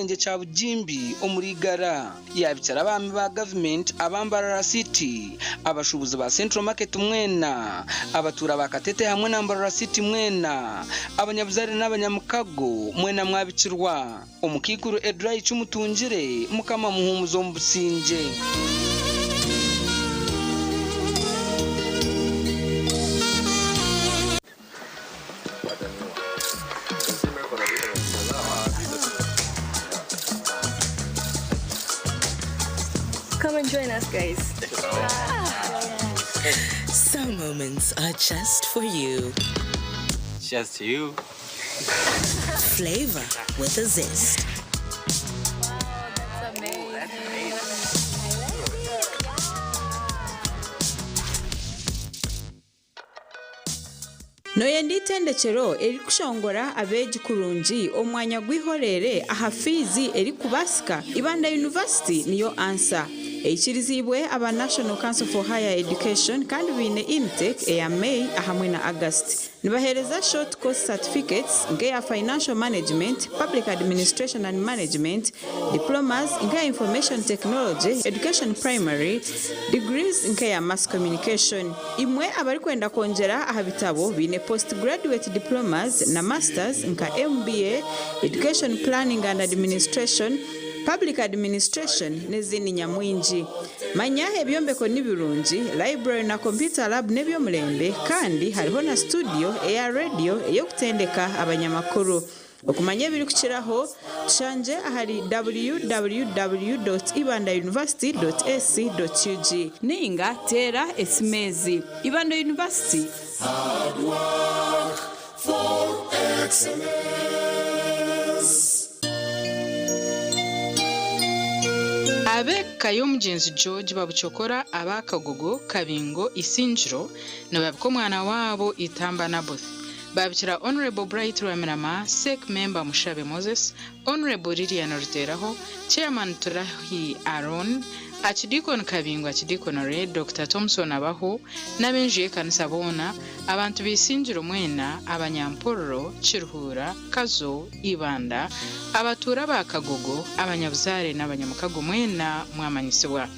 Ekishengye kya Bugimbi omuri Igara yaabikira abaami ba gavumenti aba Mbarara City, abashuubuzi ba Central Market mwena, abatuura ba Katete hamwe na Mbarara City mwena, abanyabuzaare n'abanyamukago mwena mwabikirwa. Omukaikuru Edrai Kimutungire Mukama amuhuumuze omu busingye. Come and join us, guys. Some moments are just for you. Just you. Flavor with a zest. Nooyenda eitendekyero erikushongora abeegi kurungi omu mwanya gw'eihoreere aha fiizi erikubaasika? Ibanda University niyo ansa. Eikiriziibwe aba National Council for Higher Education kandi baine intake eya May ahamwe na August. Nibaheereza short course certificates nk'eya Financial Management, Public Administration and Management, Diplomas nk'eya Information Technology, Education Primary, Degrees nk'eya Mass Communication. Imwe abarikwenda kwongyera aha bitabo baine Post Graduate Diplomas na Masters nka MBA, Education Planning and Administration, Public Administration n'ezindi nyamwingi. Manya ebyombeko ni birungi, library na computer lab n'eby'omurembe kandi hariho na studio eya radio ey'okutendeka abanyamakuru. Okumanya ebirikukiraho, tushangye ahari www.ibandauniversity.ac.ug nainga teera esimu ezi, Ibanda University. Hard work for excellence. Ab'eka y'omugyenzi George Babukyokora aba Kagogo, Kabingo, Isingiro nibabika omwana waabo Itamba Naboth. Babikira Honourable Bright Rwamirama, Sec Member Mushabe Moses, Honourable Lilian Ruteraho, Chairman Turahi Aaron, Archdeacon Kabingo Archideaconry Dokita Thomson Abaho n'ab'enju y'ekanisa boona, abantu b'Isingiro mwena, Abanyampororo, Kiruhura, Kazo, Ibanda, abatuura ba Kagogo, abanyabuzaare n'abanyamukago mwena mwamanyisibwa.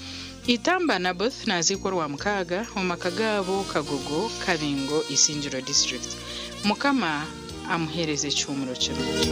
Itamba Naboth naaziikwa Orwamukaaga omu maka gaabo Kagogo, Kabingo, Isingiro District. Mukama amuheereze ekihuumuro kirungi.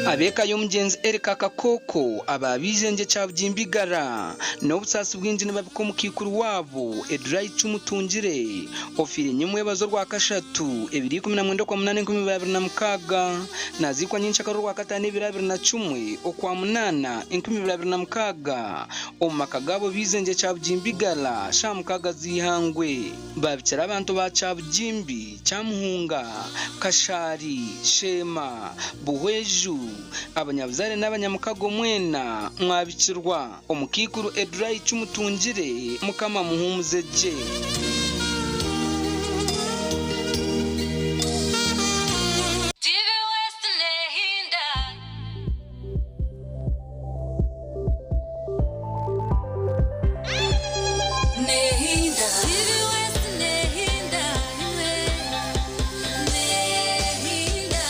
Ab'eka y'omugyenzi Erika Kakooko aba Beizengye Kyabugimbi Igara n'obusaasi bwingi nibabika omukaikuru waabo Edrai Icumu Tungire ofiire nyimwebazo Orwakashatu ebiro 19 Okwamunaana 2026 naziikwa nyenkyakara Orwakataano ebiro 21 Okwamunaana 2026 omu maka gaabo Beizengye Kyabugimbi Igara shaaha mukaaga z'eihangwe. Baabikira abantu ba Kyabugimbi, Kyamuhunga, Kashaari, Sheema, Buhweju, abanyabuzaare n'abanyamukago mwena mwabikirwa. Omukaikuru Edrai Icumu Tungire, Mukama amuhuumuze gye. TV West Nehinda. Nehinda. TV West Nehinda. Imwe. Nehinda.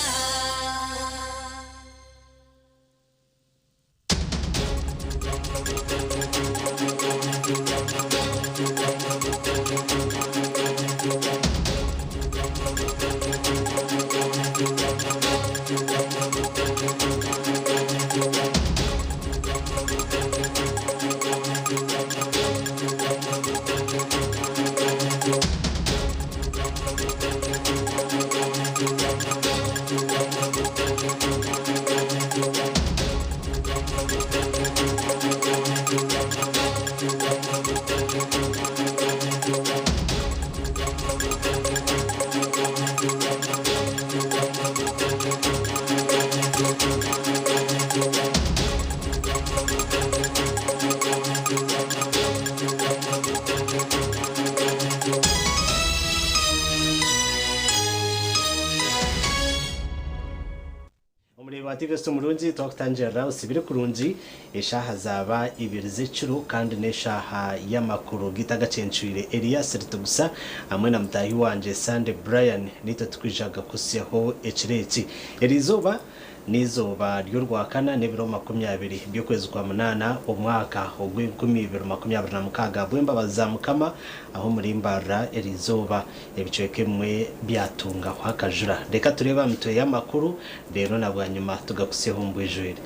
TV omurungi twakutangirira osibire kurungi eshaaha zaaba ibiri z'ekiro kandi n'eshaaha y'amakuru gitagacencwire Elias Ritugusa hamwe na mutahi wanje Sande Brian nitwe tukwijaga kusyaho ekiro eki eri izooba n'izooba ry'orwakana n'ebiro 20 by'okwezi kwa 8 omwaka ogw'2026 bw'embabazi za Mukama aho murimbarira eri izooba ebicweka ebimwe byatungaho akajura. Reka turebe aha mitwe y'amakuru reero na bwanyima tugakusyeho omu bwijwire.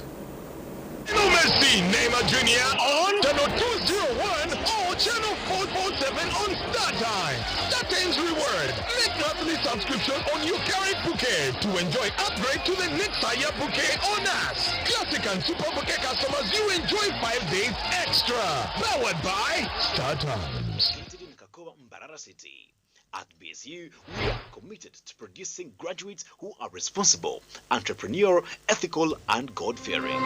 Messi, Neymar Jr. on channel 201 or channel 447 on StarTimes. StarTimes reward. Make monthly subscription on your current bouquet to enjoy upgrade to the next higher bouquet on us. Classic and super bouquet customers, you enjoy 5 days extra. Powered by StarTimes. Located in Kakoba, Mbarara City. At BSU, we are committed to producing graduates who are responsible, entrepreneurial, ethical, and God-fearing.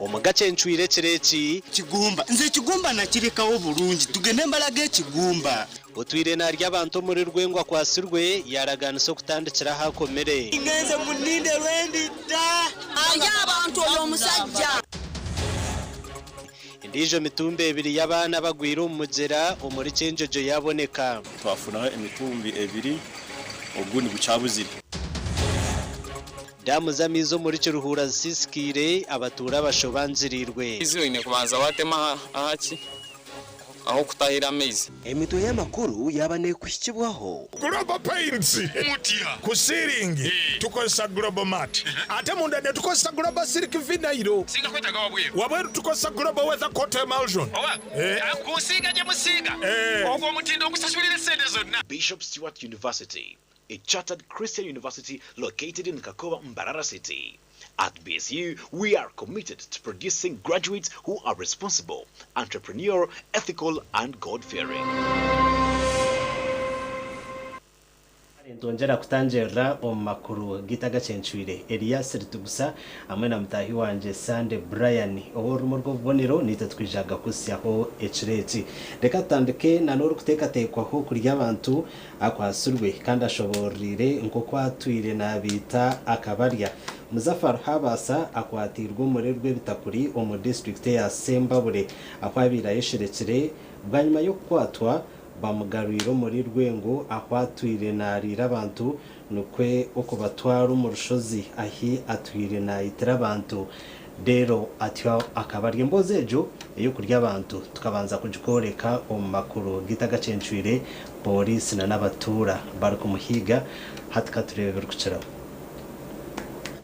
Omugace ncwire ekiro eki. Kigumba nze ekigumba nakirekawo bulungi tugende mbalaga ekigumba. Otwire narya abantu omuri Rwengo akwasirwe yaraganisa okutandikira ahu akomire. Ngenze muninde lwendita. Arya abantu oyo omusajja. Endiijo mitumbi ebiri y'abaana bagwire omu mugyera omuri Kyenjojo yaboneka. Twafunaho emitumbi ebiri ogundi gukyabuzire. Daamu z'amaizi omuri Kiruhura zisiisikaire abatuura bashobangirirwe. Amaizi oine kubanza watema ahaki aho kutahira amaizi. Emitwe y'amakuru yaba nekuhikibwaho. Global Paints ku ceiling tukozesa Global Mat, ate munda ne tukozesa Global Silk Vinyl, wabweru tukozesa Global Weather Coat Emulsion. Kusiiga gye musiiga ogwo omutindo ogusasulira esente zonna. Bishop Stuart University, a chartered Christian university located in Kakoba, Mbarara City. At BSU, we are committed to producing graduates who are responsible, entrepreneurial, ethical, and God-fearing. Nitwongyera kutangirira omu makuru gitagacencwire Elias Ritugusa hamwe na mutahi wanje Sande Brian ow'orurumu rw'obubonero nitwe twijaga kusyaho ekiro eki. Reka tutandike na n'orikuteekateekwaho kurya abantu akwasirwe kandi ashoborire nk'oku atwire nabiita akabarya. Muzaffar Habasa akwatirwe omuri Rwebitakuri omu disitulikiti ya Sembabule ahu abaire ayesherekire bwanyima y'okukwatwa bamugarwire omuri Rwengo ahu atwire nariira abantu nikwe okubatwara omu rushozi ahi atwire nayitira abantu reero atyo akabarya. Emboozi egyo ey'okurya abantu tukabanza kugikworeka omu makuru gitagacencwire pooriisi na n'abatuura barikumuhiiga hati katureebe ebirikukiraho.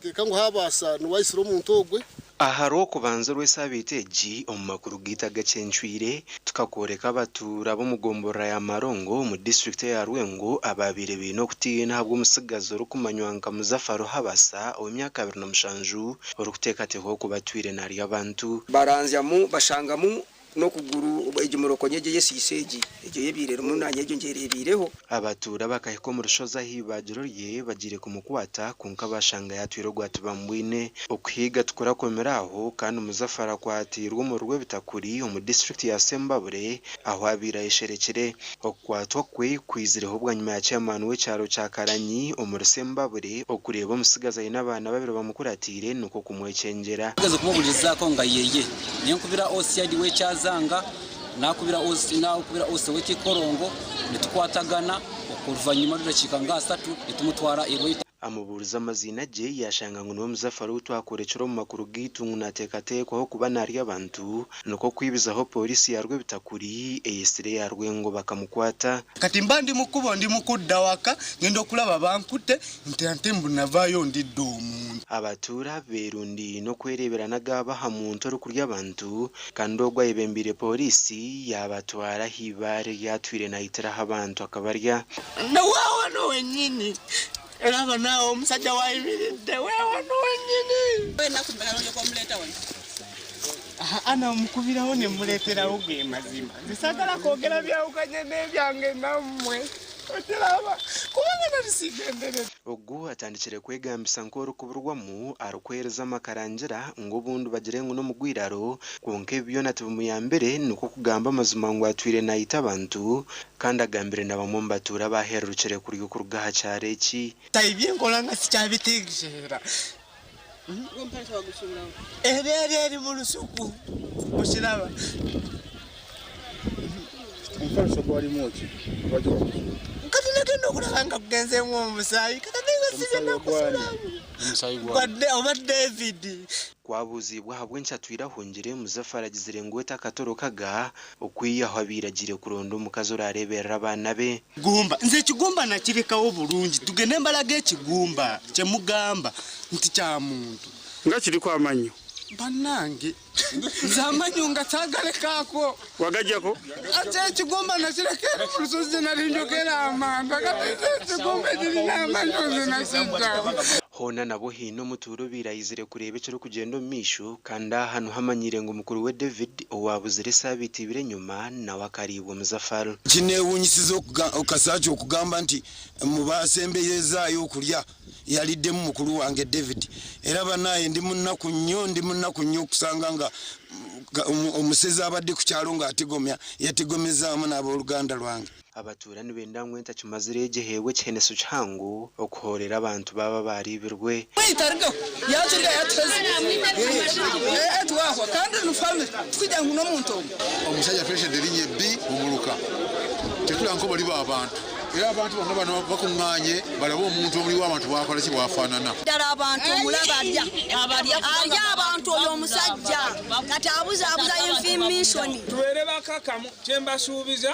Teeka ngu Habasa niwe aitsire omuntu ogwe. Aha rw'okubanza orw'esaabiiti egi omu makuru gaitu agacencwire tukakworeka abatuura b'omugomborora ya Marongo omu disitulikiti eya Rwengo abaabaire baine okutiina ahabw'omutsigazi orikumanywa nka Muzafaru Habasa ow'emyaka 27 orikuteekateekwaho kuba atwire narya abantu. Baranzyamu bashangamu n'okuguru egi murokonyo egi ey'esiisa egi egyo eyebiire erimu naanye egyo ngyereebiireho. Abatuura bakahika omu rushozi aha ibaagiro rye bagiire kumukwata kwonka bashanga yaatwire ogwatibambwine. Okuhiiga tikurakomire aho kandi Muzaffar akwatiirwe omu Rwebitakuri omu disitulikiti ya Sembabule ahu abaire ayesherekire. Okukwatwa kwe kwizireho bwanyima ya chairman w'ekyaro kya Karanyi omuri Sembabule okureeba omutsigazi aine abaana babiri bamukuratiire nikwo kumwekyengyera. Tugeze kumubuurizaako nga yeye ninkubira OCID w'ekyazanga nakubira OC nakubira OC w'ekikorongo nitukwatagana okuruvannyuma rw'edakiika nga 3 nitumutwara erweita. Amubuuriza amaziina gye yashanga ngu niwe Muzaffar ou twakorekire omu makuru gaitu ngu naateekateekwaho kuba narya abantu nikwo kwibizaho pooriisi ya Rwebitakuri eyetsire eya Rwengo bakamukwata. Kati mba ndi mu kkubo ndi mu kudda waka ngenda okulaba bankutte nti ate mbu navaayo ndidde omuntu. Abatuura beerundiine okwereebera n'agaaba aha muntu orikurya abantu kandi ogwo ayebembeire pooriisi yaabatwara aha ibaare ryatwire naitiraho abantu akabarya. Weewano wennyini olaba naawe omusajja wayimiridde weewano wennyini. Ana mukubirawo ne muleeterawo ge mazima. Nze saagala kwogera byawukanye n'ebyange nammwe. Okiraba kubanga nabisigenderera. Ogu atandikire kwegambisa nk'orikuburwamu arikuheereza amakarangira ngu obundi bagire ngu n'omugwiraro, kwonka ebi byona tibimuyambire nikwo kugamba amazima ngu atwire naita abantu kandi agambire na bamwe omu batuura abahererukire kurya okuruga aha kyaro eki. Ebyenkola nga sikyabitegeera. Ebeere eri mu lusuku okiraba. Omufaliso gwalimu ki? Lwaki wagusuula? Kati nagenda okulaba nga gugenzeemu omusaayi kati ate nga si Omusaayi ogwani? byenakusulamu. Gwa oba David. Ku abuuziibwe ahabw'enki atwire ahungire, Muzaffar agizire ngu we takatorokaga okwihaho abaire agiire kuronda omukazi oraareeberera abaana be. Gumba, nze ekigumba nakirekawo bulungi tugende mbalage ekigumba kyemugamba nti kya muntu. Nga kiriku amannyo. Banange nze amanyo nga sagalekako. Wagajjako? Ate ekigumba nakireka eri mu lusozi gyenali njokera amanda kati nze ekigumba ekirina amanyo nze nakijjawa. Hoona nabwo haine omutuura obaire aizire kureeba ekirikugyenda omu maisho kandi aha niho amanyiire ngu mukuru we David owaabuzire esaabiiti ibiri enyima nawe akariibwa Muzaffar. Kinewunyisiza Kasakya okugamba nti mu baasembeyezaayo okulya yaliddemu mukulu wange David era bannaaye ndi munnaku nnyo, ndi munnaku nnyo okusanga nga omusezi abadde ku kyalo ng'atigomya yatigomezaamu n'abooluganda lwange. Abatuura nibenda ngu entakimazire egi eheebwe ekiheneso kihango okuhoorera abantu baabo abaariibirwe. Tarigaho yaturya yatuheza twahwa kandi ni family tikugira ngu n'omuntu omwe. Omusajja atulesede erinnya ebbi mu muluka. Tetulaba nk'obali b'abantu era abantu bonna bano bakuŋŋaanye balabe omuntu omuli w'abantu bw'akola ki bw'afaanana. Ddala abantu omulaba alya alya abantu oyo omusajja kati abuzaabuza information. Tubeere bakakamu kyembasuubiza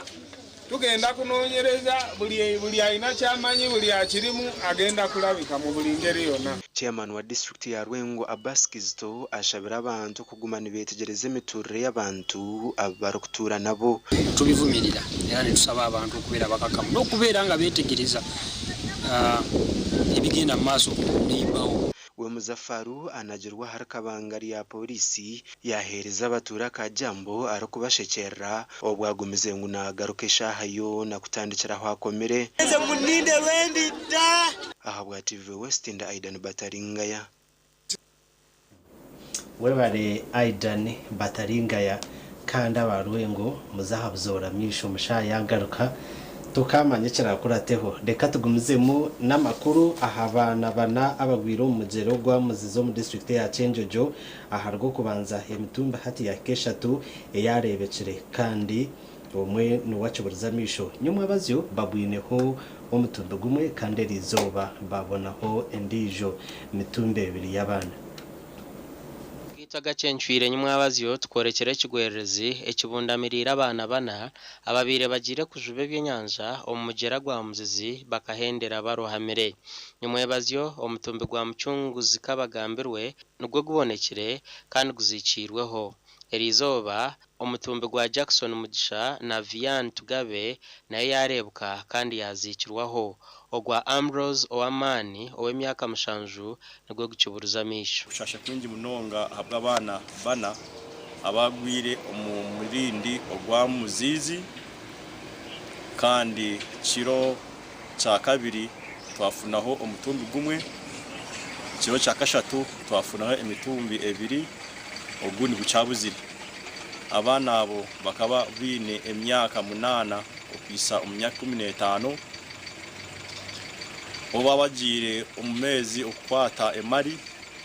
tugenda kunoonyereza buli buli alina kyamanyi buli akirimu agenda kulabika mu buli ngeri yonna. Chairman wa disiturikiti ya Rwengo Abbas Kizito ashabire abantu kuguma nibeetegyereza emiturire y'abantu abu barikutuura nabo. Tubivumirira era netusaba abantu okubeera abakakamu n'okubeera nga beetegereza ebigenda mu maaso neyibawo. We Muzafaru anagirwe ahari kabangari ya pooriisi yaaheereza abatuura aka jambo arikubashekyerera obwo agumize ngu naagaruka eshaaha yoona kutandikira ahu akomire. Nze muninde lwendidda. Ahabwa TV West ndi Aidan Bataringaya. Webare Aidan Bataringaya kandi aba Rwengo muze aha buzoora maisho mushaha yagaruka tokamanya ekirakurateho. Reka tugumizemu n'amakuru aha baana bana abagwire omu mugyera ogwa Muzizi omu disiturikiti eya Kyenjojo aha Rwokubanza. Emitumbi hati yahika eshatu eyareebekire kandi omwe niwe akiburize amaisho. Nyomwabazyo babwineho omutumbi gumwe kandi eriizooba babonaho endiijo mitumbi ebiri y'abaana. Agaitu agacencwire nyimwabazyo tukworekyera ekigwererezi ekibundamiriire abaana bana ababaire bagiire kujuba ebyenyanja omu mugyera gwa Muzizi bakahendera barohamire. Nyimwebazyo omutumbi gwa Mucunguzi Kabagambirwe nigwo gubonekire kandi guziikiirweho. Eriizooba omutumbi gwa Jackson Mugisha na Vian Tugabe nayo yaareebwa kandi yaaziikirwaho. Ogwa Ambrose Owamaani ow'emyaka mushanju nigwo gukiburize amaisho. Okushasha kwingi munonga ahabw'abaana bana abagwire omu murindi ogwa Muzizi kandi kiro kya kabiri twafunaho omutumbi gumwe, kiro kya kashatu twafunaho emitumbi ebiri ogundi gukyabuzire. Abaana abo bakaba baine emyaka munaana okuhisa omu myaka 15 obu babagiire omu meezi okukwata emari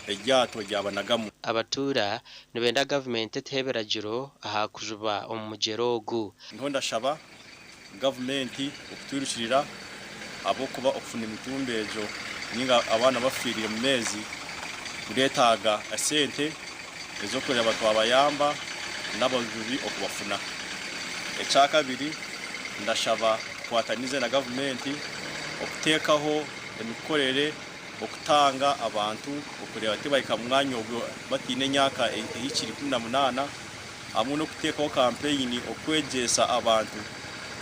eryato ryabanagamu. Abatuura nibenda gavumenti eteho ebiragiro aha kujuba omu mugyera ogu. Niho ndashaba gavumenti okutwirukirira ahabw'okuba okufuna emitumbi egyo ninga abaana abafiirire omu meezi kureetaaga esente ez'okureeba twabayamba n'abajubi okubafuna. Ekyakabiri ndashaba tukwatanize na gavumenti okuteekaho emikorere okutanga abantu okureeba tibahika mu mwanya ogwo bataine emyaka ehikire 18 hamwe n'okuteekaho kampeyini okwegyesa abantu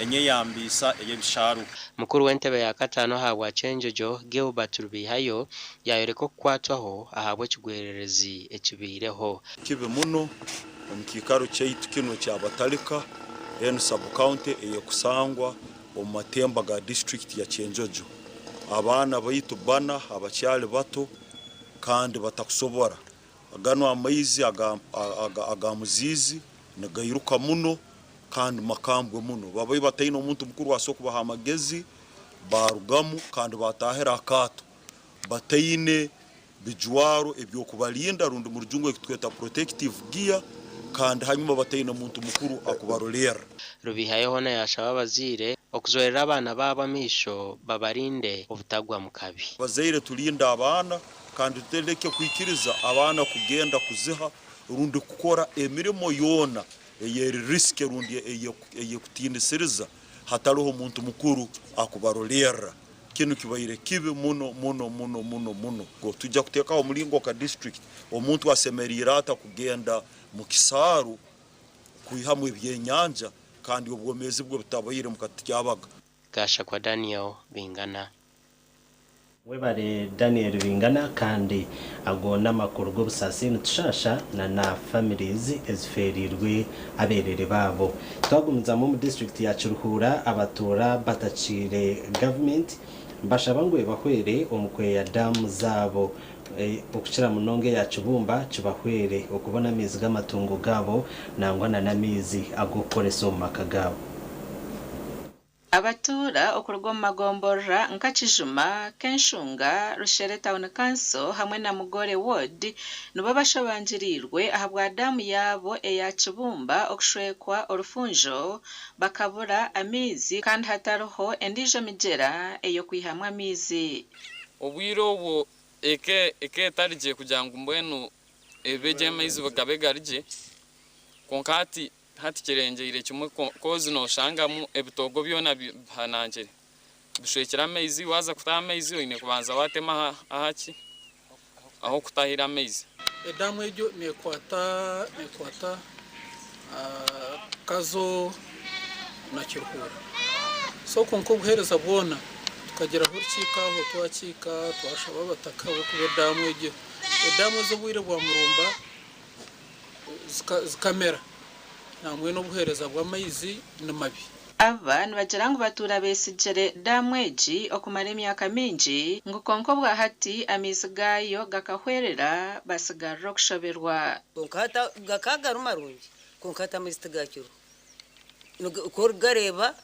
enyeyambiisa ey'ebishaaru. Mukuru w'entebe ya kataano ahabwa Kyenjojo, Gilbert Rubeihayo yaayoreka okukwatwaho ahabw'ekigwererezi ekibaireho. Kibi muno omu kiikaro kyaitu kinu ekya Batalika, enu sub-county eyekusangwa omu matemba ga disiturikiti ya Kyenjojo. Abaana baitu bana abakyali bato kandi batakusobora. Ganu amaizi aga, aga, aga Muzizi nigairuka muno kandi makambwe muno. Babaire bataine omuntu mukuru asobola kubaha amagezi, barugamu kandi batahira akaato bataine bijwaro ebyokubalinda rundi mu Rujungu ekitweta protective gear kandi hanyuma bataine muntu mukuru akubarolerra. Rubihayo hoona yashaba abazaire okuzorera abaana baabo amaisho babarinde obutagwa mu kabi. Abazaire tulinde abaana kandi tutereke kwikiriza abaana kugenda kuziha rundi kukora emirimo yoona eyeri risk rundi eyekutiinisiriza hatariho muntu mukuru akubarolerra. Kinu kibaire kibi muno muno muno muno muno. Tujja kuteekaho omulingo nka district omuntu asemeriire ata kugenda mu kisaaru kwihamu ebyenyanja kandi obwomeezi bwe butabaire mu katyabaga. Gashakwa Daniel, Bingana. Webare Daniel Bingana kandi ago n'amakuru g'obusaasi nitushaasha na na families ezifeereirwe abeerere baabo. Twagumizamu omu disiturikiti ya Kiruhura abatuura batakiire gavumenti bashaba ngu ebahwere omu kweya daamu zaabo okukira munonga eya Kibumba kibahwere okubona amaizi g'amatungo gaabo nangwa na n'amaizi ag'okukoresa omu maka gaabo. Abatuura okuruga omu magomborora nka Kijuma, Kenshunga, Rushere Town Council hamwe na Mugore Ward nibo bashobangirirwe ahabwa daamu yaabo eya Kibumba okushwekwa orufunjo bakabura amaizi kandi hatariho endiijo migyera ey'okwihamu amaizi. Obwire obwo eka eka etari gye kugira ngu mbwenu ebe gye amaizi gabe gari gye kwonka hati Hati kirengyeire kimwe kozi noshangamu ebitoogo byona bihanangire bishwekire amaizi, waza kutaha amaizi oine kubanza watema ahaki ahokutahira amaizi. Edamu egyo nekwata nekwata Kazo na Kiruhura so kwonka obuhereza bwona tukagira ahu orukiiko aho twakiika twashaba abataka ahabw'okuba edamu egyo edamu ez'obwire bwa Murumba zikamera nambwenu obuheereza bw'amaizi ni mabi. Aba nibagira ngu batuura besigire daamu egi okumara emyaka mingi ngu kwonka obwahati amaizi gaayo gakahwerera basigarira okushoberwa. Kwonka hati gakaba gari marungi kwonka hati amaizi tigakiriho. Ku orikugareeba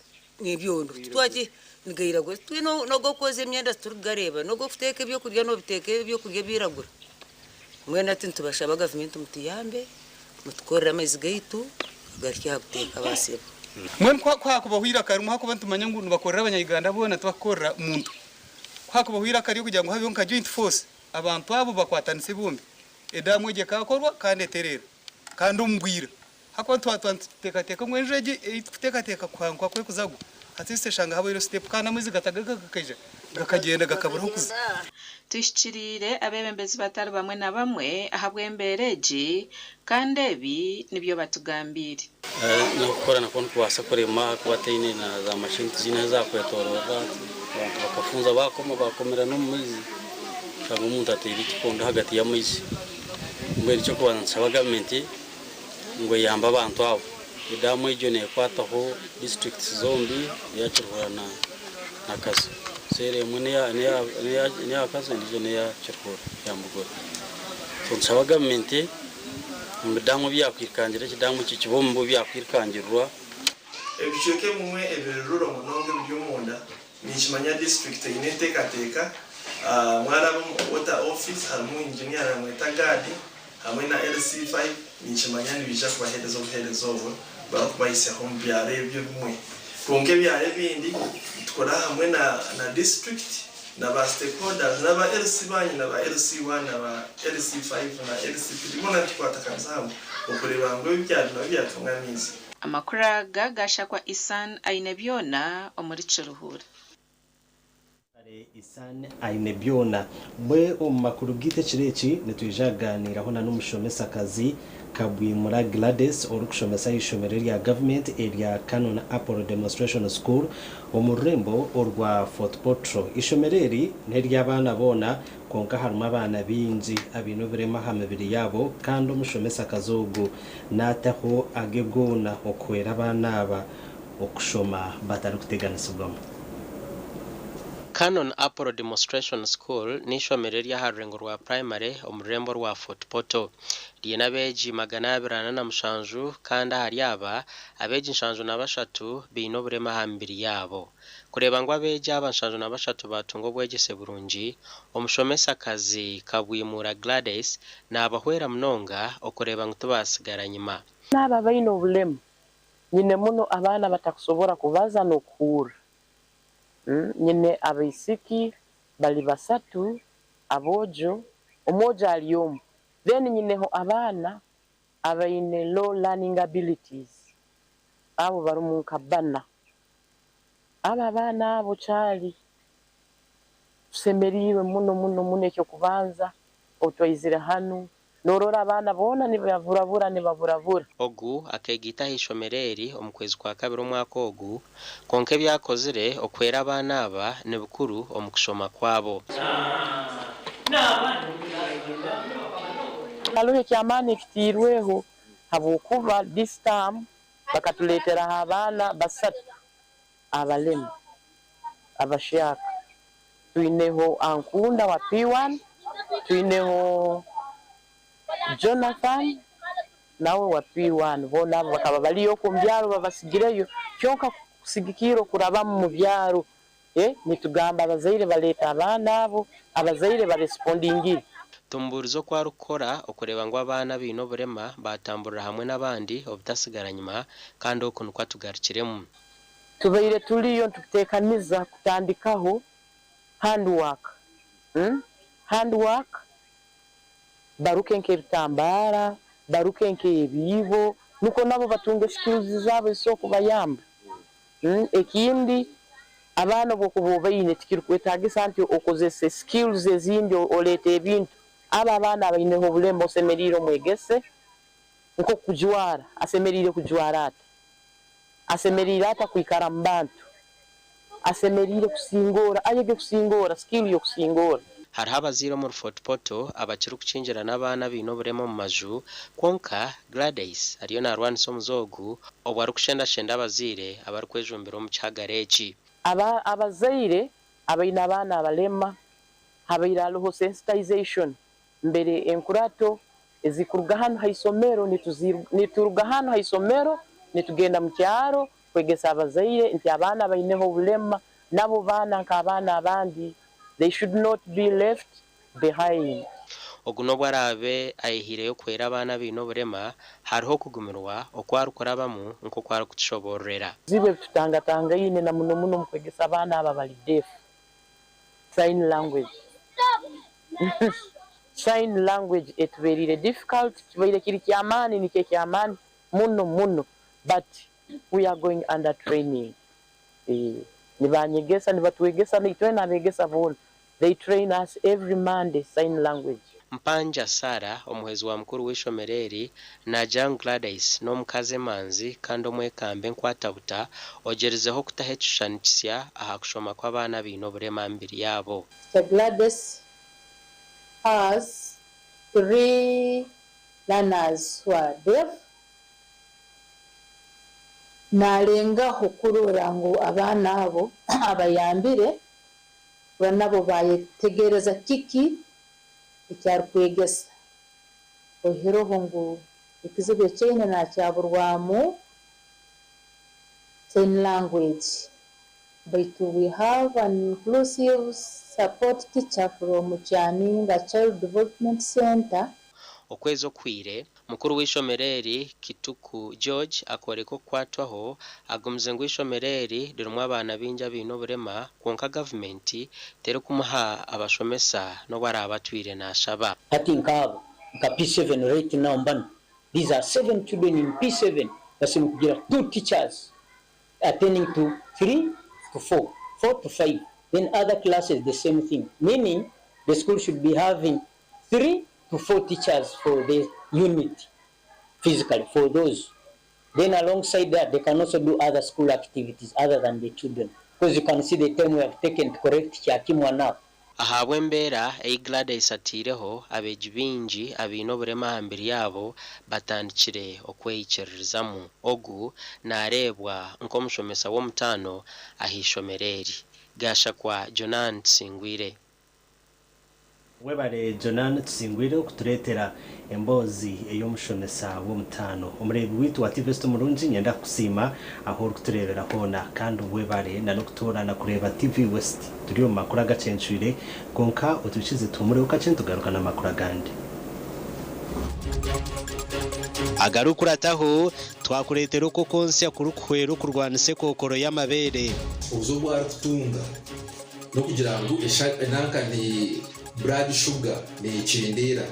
n'ebyondo titwaki nigairagura twine n'ogw'okwozya emyenda titurikugareeba n'ogw'okuteeka ebyokurya noobiteeka ebyokurya biragura. Mbwenu hati nitubashaba gavumenti mutuyambe mutukorere amaizi gaitu garikye aha buteeka baasebo. Mbwenu ku hakubaho eiraka rimwe ahakuba nitumanya ngu nibakorera abanya-Uganda boona tibakukorera muntu. Ku hakubaho eiraka ry'okugira ngu habeho nka joint force abantu abo bakwatanise bombi, edaamu egyo ekaakorwa kandi etereera kandi omu bwira. Ahakuba twaba nituteekateeka ngu enjura egi ei turikuteekateeka kuhanguha ku erikuza kugwa, at least eshanga habaireho sitepu kandi amaizi gatagaga gakaija gakagyenda gakabura ah'okuza. Tuhikiriire abeebembezi batari bamwe na bamwe ahabw'embeera egi kandi ebi nibyo batugambiire. N'okukora nakwo nikubaasa kurema ahakuba taine na za mashini tiziine ahu zaakwetoroorera abantu bakafunza baakoma baakomera n'omu maizi oshanga omuntu ataire ekikondo ahagati y'amaizi. Mbwenu eky'okubanza nitushaba gavumenti ngu eyambe abantu abo. Edamu egyo nekwataho disiturikiti zombi eya Kiruhura na Kazo. Seeri emwe neya Kazo endiijo neya Kiruhura eya Mugore. So nitushaba gavumenti omu bidamu ebi yakwirukangira ekidamu eki kibe omu byakwirukangirirwa. Ebicweka ebimwe ebiri rural munonga ebiri omunda ninkimanya disiturikiti eine enteekateeka mwaraba omu water office harimu engineer aramweta Gadi hamwe na LC5 ninkimanya nibaija kubaheereza obuheereza obwo barikubahisyaho omu byaro ebyo ebimwe kwonka ebyaro ebindi nitukora hamwe na na disiturikiti na ba stakeholders na ba LC banyu na ba LC1 na ba LC5 na LC3 boona nitukwatakanisa hamwe okureeba ngu ebyaro nabyo byatunga amaizi. Amakuru aga gashakwa Isan Ainebyona omuri Kiruhura. Isan Ainebyona. Bwe omu makuru gaitu ekiro eki nitwija kugaaniiraho na n'omushomesakazi Kabwimura Gladys orikushomesa aha ishomero erya gavumenti erya Canon Apollo Demonstration School omu rurembo orwa Fort Portal. Ishomero eri n'ery'abaana boona kwonka harimu abaana baingi abaine oburema aha mibiri yaabo kandi omushomesakazi ogu naataho age goona okuhwera abaana aba okushoma batarikuteganisibwamu. Canon Apollo Demonstration School n'eishomero ery'aha rurengo rwa purayimare omu rurembo rwa Fort Portal. Ryine abeegi 247 kandi ahari aba, abeegi 73 baine oburema aha mibiri yaabo. Kureeba ngu abeegi aba 73 baatunga obwegyese burungi, omushomesakazi Kabwimura Gladys naabahwera munonga okureeba ngu tibaatsigara nyima. N'abo abaine obulemu, nyine muno abaana abatakusobora kubaza n'okuhurra. Nyine abaisiki bali basatu, aboojo, omwojo ali omu. Then nyineho abaana abaine low learning abilities, abo barimu nka bana. Abo abaana abo kyali tusemeriirwe muno muno muno eky'okubanza obu twaizire hanu Norora abaana boona nibaburabura nibaburabura. Ogu akeegaita aha ishomero eri omu kwezi kwa kabiri omwaka ogu, kwonka ebi akozire okuhwera abaana aba ni bikuru omu kushoma kwabo. Haroho eky'amaani ekitairweho habwokuba this term bakatuleeteraho abaana basatu abalema abahyaka. Twineho Ankunda wa P1, twineho Jonathan nawe wa P1 boona abo bakaba bariyo okwo omu byaro babasigireyo kyonka kusigikirra okurabamu mu byaro nitugamba abazaire baleete abaana abo, abazaire barespondingire. Tumubuurize oku arikukora okureeba ngu abaana abaine oburema baatamburira hamwe n'abandi obutasigara nyima kandi oku nikwo atugarukiremu. Tubaire turiyo nituteekaniza kutandikaho handwork, handwork baruke nk'ebitambaara, baruke nk'ebiibo nikwo nabo batunge skills zaabo ezisobora kubayamba. Ekindi abaana obu okuba obaine tikirukwetaagisa nti okozese skills ezindi oleete ebintu, abo abaana abaineho obulema osemeriire omwegese nk'okujwara, asemeriire kujwara ata? Asemeriire ata kwikara mu bantu? Asemeriire kusingoora, ayege kusingoora, skill y'okusingoora. Hariho abazaire omuri Fort Portal abakirikukingirana abaana abaine oburema omu maju, kwonka Gladys ariyo naarwanisa omuze ogu obwo arikushendashenda abazaire abarikwejumbira omu kihagaro eki. Aba abazaire abaine abaana abalema, habaire haroho sensitization mbere enkurato ezikuruga hanu ha isomero nituruga hanu ha isomero nitugenda mu kyaro kwegesa abazaire nti abaana abaineho obulema nabo baana nk'abaana abandi, they should not be left behind. Ogu n'obu araabe ayehaireyo kuhwera abaana abaine oburema, hariho okugumirwa oku arikurabamu nk'oku arikutushoboororera. Ebizibu ebitutangatangaine na muno muno omu kwegesa abaana abo abari deaf, sign language. Sign language etubereire difficult, kibaire kiri ky'amaani nikyo eky'amaani muno muno but we are going under training. Nibanyegesa, nibatwegesa itwena abegesa boona, they train us every Monday sign language. Mpanja Sarah, omuhwezi wa mukuru w'eishomero eri, naagira ngu Gladys n'omukazi emanzi kandi omwekambi enkwatabuta ogyerizeho kutaho ekishushani kisya aha kushoma kw'abaana abaine oburema aha mibiri yaabo. Teacher Gladys has 3 learners who are deaf. Naalengaho kurora ngu abaana abo abayambire kurora nabo baayetegereza kiki eki arukwegesa. Oihireho ngu ekizibu eki aine naakyaburwamu sign language. Baitu we have an inclusive support teacher from Kyaninga Child Development Center. Okwezi okuhweire, mukuru w'eishomero eri, Kituku George akooreka okukwatwaho agumize ngu eishomero eri ririmu abaana baingi abaine oburema kwonka gavumenti terikumuha abashomesa n'obu araabe atwire naashaba. Hati nkaabo nka P7 right now mbanu these are seven children in P7 basemeriire kugira two teachers attending to 3 to 4, 4 to 5 then other classes the same thing meaning the school should be having 3 to 4 teachers for the unit physically for those then alongside that they can also do other school activities other than the children because you can see the time we have taken to correct Kyakimwa now. Ahabw'embeera ei Gladys ataireho, abeegi baingi abaine oburema aha mibiri yaabo batandikire okweyikiririzamu. Ogu nareebwa nk'omushomesa w'omutaano ah'eishomero eri. Gashakwa Jonan Tusingwire. Webare Jonan Tusingwire okutureetera emboozi ey'omushomesa w'omutaano. Omureebi waitu wa TV West omurungi niinyenda kukusiima ahu orikutureebera hoona kandi webare na n'okutoorana kureeba TV West. Turi omu makuru agacencwire kwonka otwikize tuhumureho kakye nitugaruka n'amakuru agandi. Agarikukurataho, twakureetera oku okwontsya kurikuhwera okurwanisa ekookoro y'amabeere. Obuzibu obu arikutunga n'okugira ngu nanka ni blood sugar nekyendeera.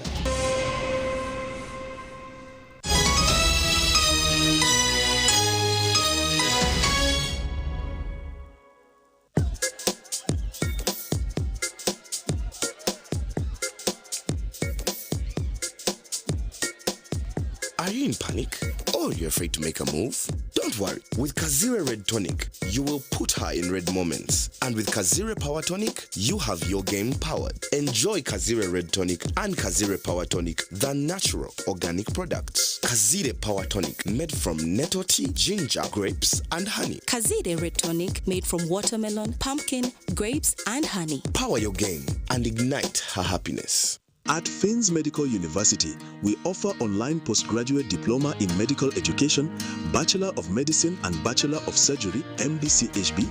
Are you in panic or you're afraid to make a move? Don't worry. With Kazire Red Tonic, you will put her in red moments. And with Kazire Power Tonic, you have your game powered. Enjoy Kazire Red Tonic and Kazire Power Tonic, the natural organic products. Kazire Power Tonic, made from nettle tea, ginger, grapes, and honey. Kazire Red Tonic made from watermelon, pumpkin, grapes, and honey. Power your game and ignite her happiness. At Finns Medical University, we offer online postgraduate diploma in medical education, Bachelor of Medicine and Bachelor of Surgery, MBCHB,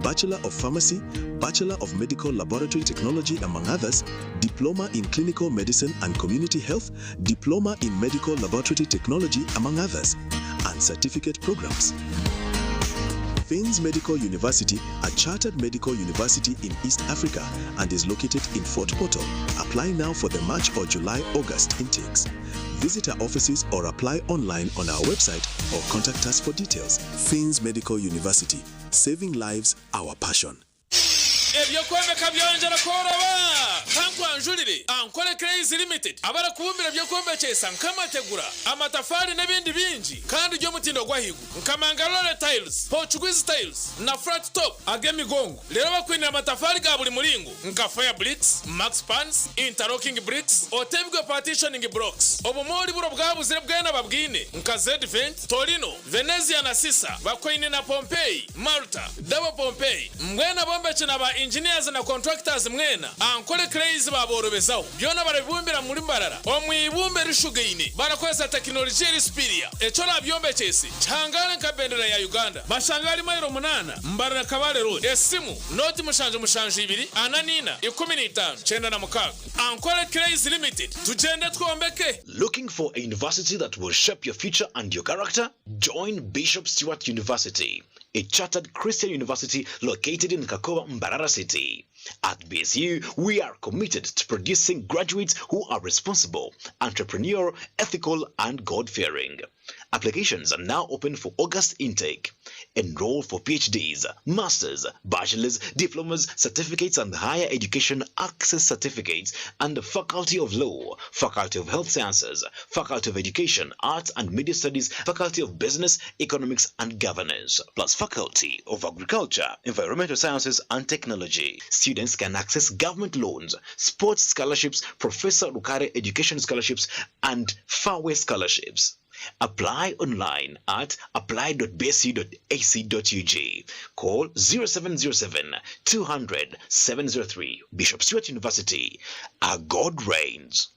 Bachelor of Pharmacy, Bachelor of Medical Laboratory Technology, among others, Diploma in Clinical Medicine and Community Health, Diploma in Medical Laboratory Technology, among others, and certificate programs. Finns Medical University, a chartered medical university in East Africa and is located in Fort Portal. Apply now for the March or July August intakes. Visit our offices or apply online on our website or contact us for details. Finns Medical University, saving lives, our passion. Eby'okwombeka byongyera kworoba! Kankwanjurire Ankole Clays Limited abarikubumbira eby'okwombekyesa nk'amategura, amatafaari n'ebindi bingi kandi by'omutindo gw'ahaiguru nka Mangalore Tiles, Portuguese Tiles na Flat Top ag'emigongo. Reero bakwinire amatafaari ga buri muringo nka Fire Bricks, Max Pans, Interlocking Bricks, Otebigwe Partitioning Blocks. Obumoori buro bwabuzire bwena babwine nka Zedvent, Torino, Venezia na Sisa, Bakwaine na Pompeii, Malta, Double Pompeii. Mbwenu abombeki na ba engineers na contractors mwena, Ankole Clays baaborobezaho. Byona barabibumbira muri Mbarara omu ibumba erishugaine barakozesa tekinologiya eri superior. Eki orabyombekyese kihangare nka bendera ya Uganda. Bashange ahari mailo munaana, Mbarara Kabale Road. Esimu, nooti mushanju mushanju ibiri, ana n'ina, 15, 96. Ankole Clays Limited, tugyende twombeke! Looking for a university that will shape your future and your character? Join Bishop Stuart University, a chartered Christian university located in Kakoba, Mbarara City. At BSU, we are committed to producing graduates who are responsible, entrepreneurial, ethical, and God-fearing. Applications are now open for August intake. Enroll for PhDs, Masters, Bachelors, Diplomas, Certificates and Higher Education Access Certificates and the Faculty of Law, Faculty of Health Sciences, Faculty of Education, Arts and Media Studies, Faculty of Business, Economics and Governance, plus Faculty of Agriculture, Environmental Sciences and Technology. Students can access government loans, sports scholarships, Professor Rukare Education Scholarships, and Fairway Scholarships. Apply online at apply.bsu.ac.ug. Call 0707 200 703. Bishop Stuart University. Our God reigns.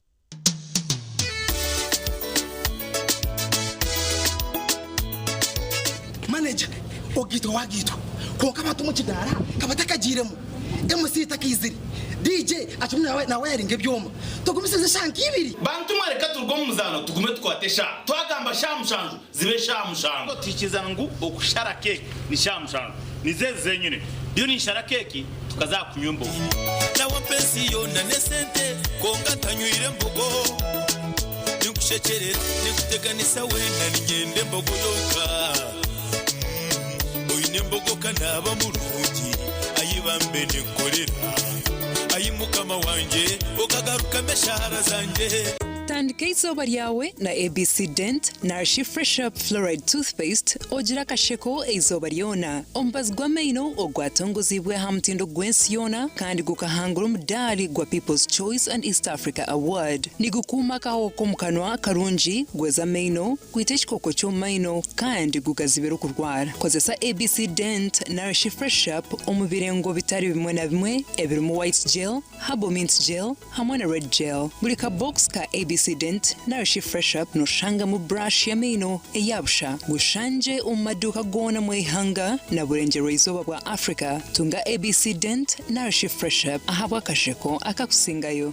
Manager, ogaitwa wagaitwa kwonka abantu omu kidaara ka batakagiiremu, MC takaizire, DJ akirimu nawayaringa ebyoma. Tugumisirize eshaaha nk'ibiri. Bantu mwe reka turuge omu muzaano tugume tukwate eshaaha. Twagamba shaaha mushanju zibe shaaha mushanju. Twikiriza ngu okushara keeki ni shaaha mushanju. Nizo ezi zenyine. Ndiyo ninshara keeki tukaza aha kunywa embogo. Nawe mpa ensi yoona n'esente kwonka ntanywire mbogo. Ninkushekyerera, ninkuteganisa weena niinyenda embogo yonka. Oine embogo ka naaba murungi, ayi bambe ninkukorera. Ayi Mukama wangye, okagarukamu eshaara zangye. Tandika eizooba ryawe na ABC Dent narishi Fresh Up Fluoride Toothpaste ogire akasheko eizooba ryona. Omubazi gw'amaino ogwatongoziibwe aha mutindo gw'ensi yoona kandi gukahangura omudaari gwa People's Choice and East Africa Award. Nigukuuma akahoho k'omu kanwa karungi, gweza amaino, gwita ekikooko ky'omu maino kandi gugazibira okurwara. Kozesa ABC Dent narishi Fresh Up omu birengo bitari bimwe na bimwe ebirimu White Gel, Herbal Mint Gel hamwe na Red Gel. Buri ka box ka ABC Dent narishi Fresh Up noshangamu brush y'amaino eya busha. Gushangye omu maduuka goona omu ihanga na burengyerwa-izooba bwa Africa. Tunga ABC Dent narishi Fresh Up ahabw'akasheko akakusingayo.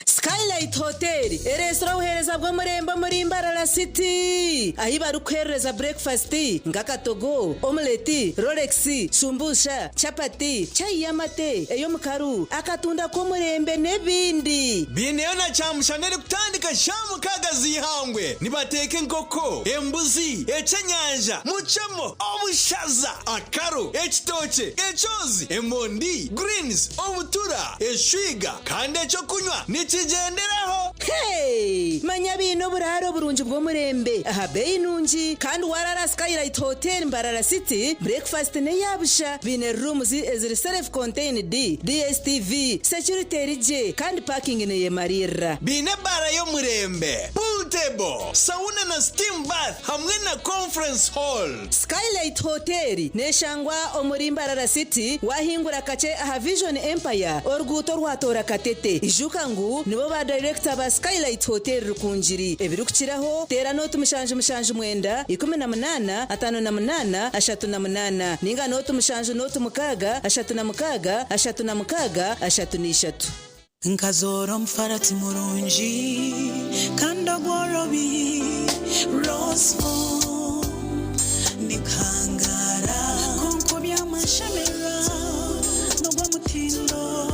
Skylight Hotel ereetsire obuheereza bw'omurembe omuri Mbarara City ahi barikukuheerereza burekifasiti nk'akatogo, omuleti, rolex, shumbusha, chapati, chai y'amate, ey'omukaru, akatunda k'omurembe n'ebindi. Biineyo na kyamushana erikutandika shaaha mukaaga z'eihangwe. Nibateeka enkoko, embuzi, ekyenyanja, mucemo, obushaza, akaro, ekitookye, ekyozi, emondi, greens, obutura, eshwiga kandi ekyokunywa nikigyenderaho. Hey! Manya baine oburaaro burungi bw'omurembe aha beeyi nungi kandi waraara Skylight Hotel Mbarara City, breakfast n'eya busha. Baine rooms eziri self contained, DSTV, security eri gye kandi parking neyemariirira. Baine ebaara y'omurembe, pool table, sauna na steam bath hamwe na conference hall. Skylight Hotel neshangwa omuri Mbarara City wahingura kakye aha Vision Empire oruguuto orwatoora Katete. Ijuka ngu nibo ba dayirekita ba Skylight Hotel Rukungiri. Ebirikukiraho teera nooti 779 18 58 38 ninga nooti 7 nooti 6 36 36 33. Nkazoora omufarati murungi kandi ogworobi Rosefoam Ndikuhangaara kwonka obyamashemererwa n'ogw'omutindo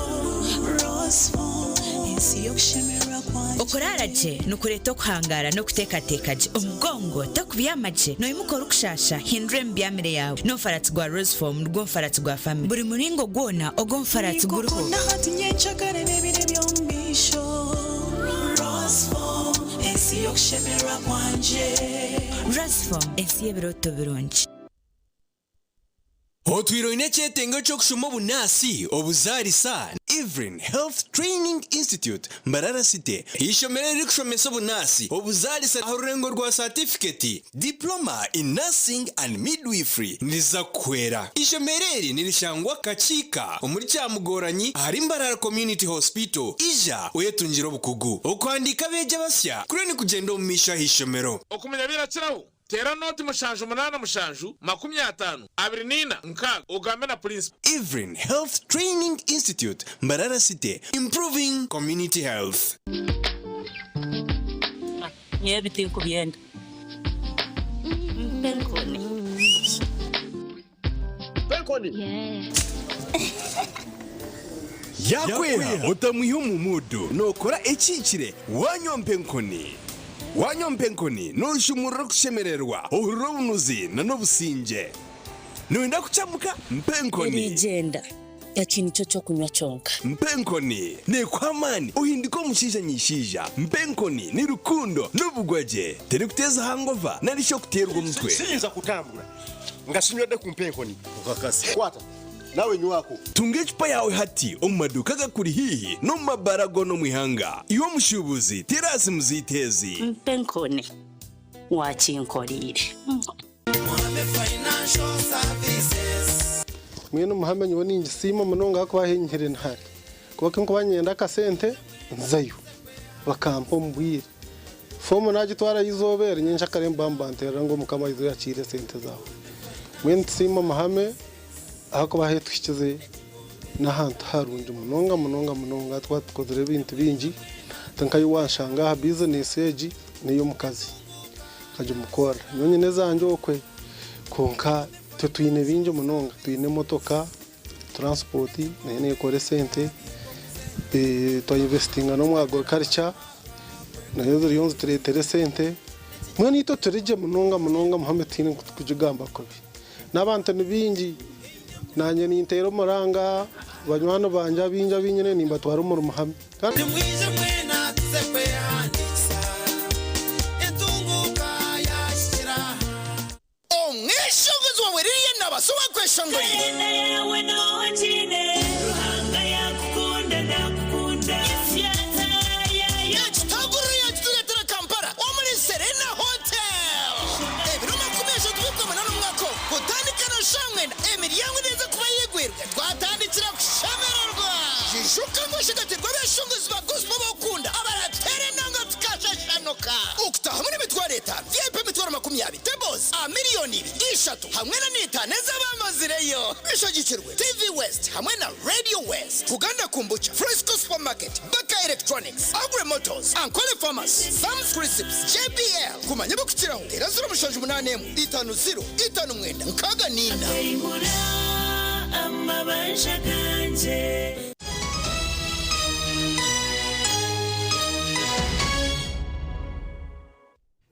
Rosefoam Ensi y'okushemererwa kwangye. Okuraara gye nikureeta okuhangaara n'okuteekateeka gye. Omugongo tokubyama gye, noimuka orikushaasha, hindura emibyamire yaawe. N'omufaratsi gwa Rosefoam nigwo mufaratsi gwa famire. Buri muringo gwona ogw'omufaratsi guriho. Ninkukunda hati nyencakare n'ebiro eby'omu maisho Rosefoam Ensi y'okushemererwa kwangye. Rosefoam Ensi y'ebirooto birungi. Otwire oine ekyetengo ky'okushoma obunaasi, obuzaarisa? Evelyn Health Training Institute, Mbarara City, eishomero eririkushomesa obunaasi, obuzaarisa aha rurengo rwa saatifiketi, Diploma in Nursing and Midwifery, niriza kukuhwera. Eishomero eri nirishangwa Kakiika omuri Kyamugoranyi ahari Mbarara Community Hospital. Ija oyetungire obukugu. Okuhandiika abeegi abasya kuriyo nikugyenda omu maisho aha ishomero. Okumanya birakiraho, Teera nooti 7 8 7 50 24 6 ogambe na purinsipo. Evelyn Health Training Institute, Mbarara City, Improving Community Health. Nyowe ebi tinkubyenda. Mpa enkoni. Mpa enkoni. Yaakweha otamwiha omu muudu, nookora ekihikire waanywa mpa enkoni. Waanywa mpa enkoni nooshumurura okushemererwa, ohurira obunuzi n'obusingye. Nooyenda kucamuka? Mpa enkoni. Erigyenda. Eki nikyo ky'okunywa kyonka. Mpa enkoni. Neekuha amaani ohindike omushaija nyaishaija. Mpa enkoni ni rukundo n'obugwagye. Terikuteeza hangova nari shi okuteerwa omutwe. Siyinza kutambura nga sinywedde ku mpa enkoni. Okakasa. Kwata, nawe nywako. Tunga ecupa yaawe hati omu maduuka agakuri haihi n'omu mabaara goona omu ihanga. Iwe omushuubuzi, teera aha simu zaitu ezi. Mpa enkoni. Waakinkoreire. Mbwenu Muhame nyowe ningisiima munonga ahakuba ahu nyihire ni hare. Kuba ku nkuba niinyenda akasente nzayo bakampa omu bwire. Foomu naagitwarayo eizooba eri nyenkyakare nibaba nibanteerera ngu Mukama aizire yakiire esente zaawe. Mbwenu nitusiima Muhame ahakuba ahu etuhikize n'ahantu harungi munonga munonga munonga twaba tukozire ebintu bingi. Hati nka ahi wanshanga aha bizinesi egi n'ey'omukazi. Nkagimukorera. Nyowe nyine ezangye okwe kwonka itwe twine bingi munonga. Twine emotoka, transport nayo neekora esente, twainvestinga n'omu agriculture nayo ziriyo nizitureetera esente. Mbwenu itwe turi gye munonga munonga muhame tihaine oku turikugigamba kubi. N'abantu ni baingi, naanye ninteera omuranga banywani bangye abaingi abu nyine nimbatwara omuri Muhame. Nimwije mwena. nabaasa owakweshongorire. Kalenda yawe nogiine Ruhanga yakukunda nakukunda Ekitaguriro yakitureetera Kampala omuri Serena Hotel ebiro 38 omwaka ogu kutandika na shaaha mwenda emiryango neeza kuba eyigwirwe twatandikira kushemererwa. Ijuka ngu oshagatirwe abeshongozi ba gospel abokukunda abarateera enanga tukashashanuka. Okutahamu n'emitwaro etaano, VIP emitwaro 20, tables aha miriyoni ibiri, ishatu hamwe na n'etaano ez'abamazireyo. Bishagikirwe TV West hamwe na Radio West, Buganda Kombucha, Fresco Supermarket, Baka Electronics, Agri Motors, Ankole Pharmacy, Sam's Crisps, JBL. Kumanya ebirikukiraho, teera 078 50 59 64. Akaihura amabanja gangye.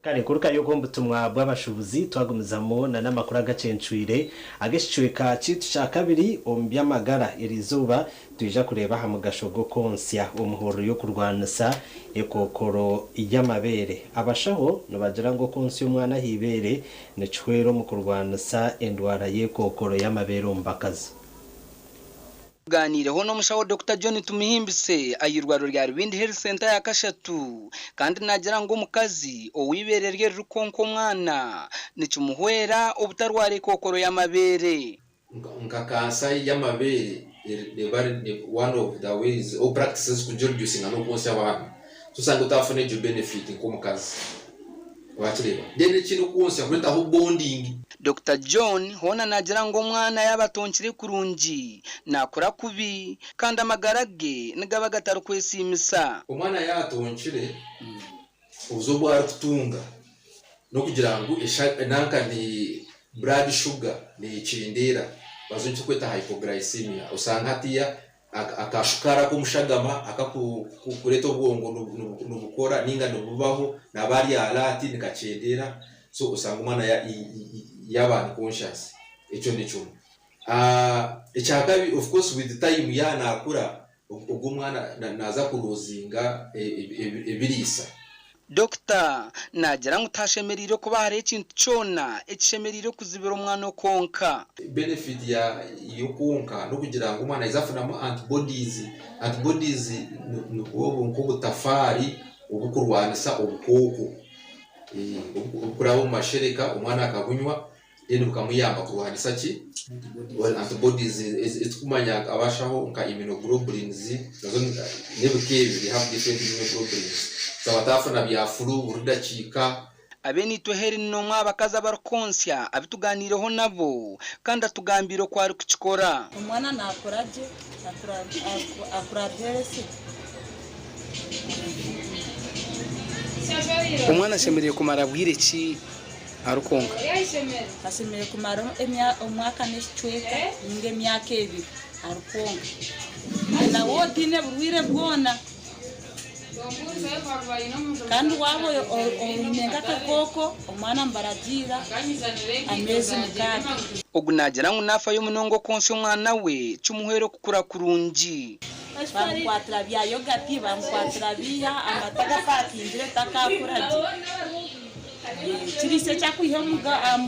Kare kurugayo omu butumwa bw'abashuubuzi twagumizamu na n'amakuru agacencwire ag'ekicweka kyaitu kya kabiri omu by'amagara. Eriizooba twija kureeba aha mugasho gw'okwontsya omuhururu y'okurwanisa ekookoro y'amabeere. Abashaho nibagira ngu okwontsya omwana aha ibeere nikihwera omu kurwanisa endwara y'ekookoro y'amabeere omu bakazi. Tugaaniireho n'omushaho Dokita John Tumuhimbise aha irwariro rya Rubindi Health Centre ya kashatu kandi naagira ngu omukazi ou eibeere rye ririkwonkwa omwana nikimuhwera obutarwara ekookoro y'amabeere. Nka kansa y'amabeere neba eri one of the ways or practices kugireducinga n'okwontsya abaana. So osanga otafuna egyo benefit nk'omukazi. Wakireeba? Then ekindi okwontsya kureetaho bonding. Dokita John hoona naagira ngu omwana yaaba atonkire kurungi, naakura kubi kandi amagara ge nigaba gatarikwesiimisa. Omwana yaaba atonkire, obuzibu obu arikutunga n'okugira ngu nanka ni blood sugar neekyendeera, abajungu ekirikweta hypoglycemia. Osanga hatiiya Akashukaari ak'omushagama akakureeta obwongo nibukora ninga nibubaho naba ari alert nikakyendeera so osanga omwana yaba unconscious ekyo nikimwe. Ekyakabi of course with time yaba nakura ogwo omwana naza kuruzinga ebiriisa. Dokita naagira ngu tihashemereire kuba hariho ekintu kyona ekishemereire kuzibira omwana okwonka. Benefit ya y'okwonka n'okugira ngu omwana naija kufunamu antibodies. Antibodies nibwo nk'obutafaari obukurwanisa obukooko obukuraba omu mashereka omwana akabunywa then bukamuyamba kurwanisa ki? Antibodies eziturikumanya abashaho nka immunoglobulins nazo n'ebika ebi they have different immunoglobulins so batafuna bya flu buri dakiika. Abeneitwe Hellen n'omwe aha bakazi abarikwontsya abu tugaaniireho nabo kandi atugambiire oku arikukikora. Omwana nakura gye, akura ari healthy. Omwana ashemereire kumara bwire ki arikwonka? Ashemereire kumara omwaka n'ekicweka ninga emyaka ebiri arikwonka. Nawe otaine burwaire bwona. Kandi waaba oine nk'akakooko, omwana nibaragiira ameezi mukaaga. Ogu naagira ngu naafayo munonga okwontsya omwana we kimuhwere kukura kurungi. Bamukwatira bya yogati, bamukwatira biiha, amata gapakingire takaakura gye. Ekiriisa eki arikwiha omu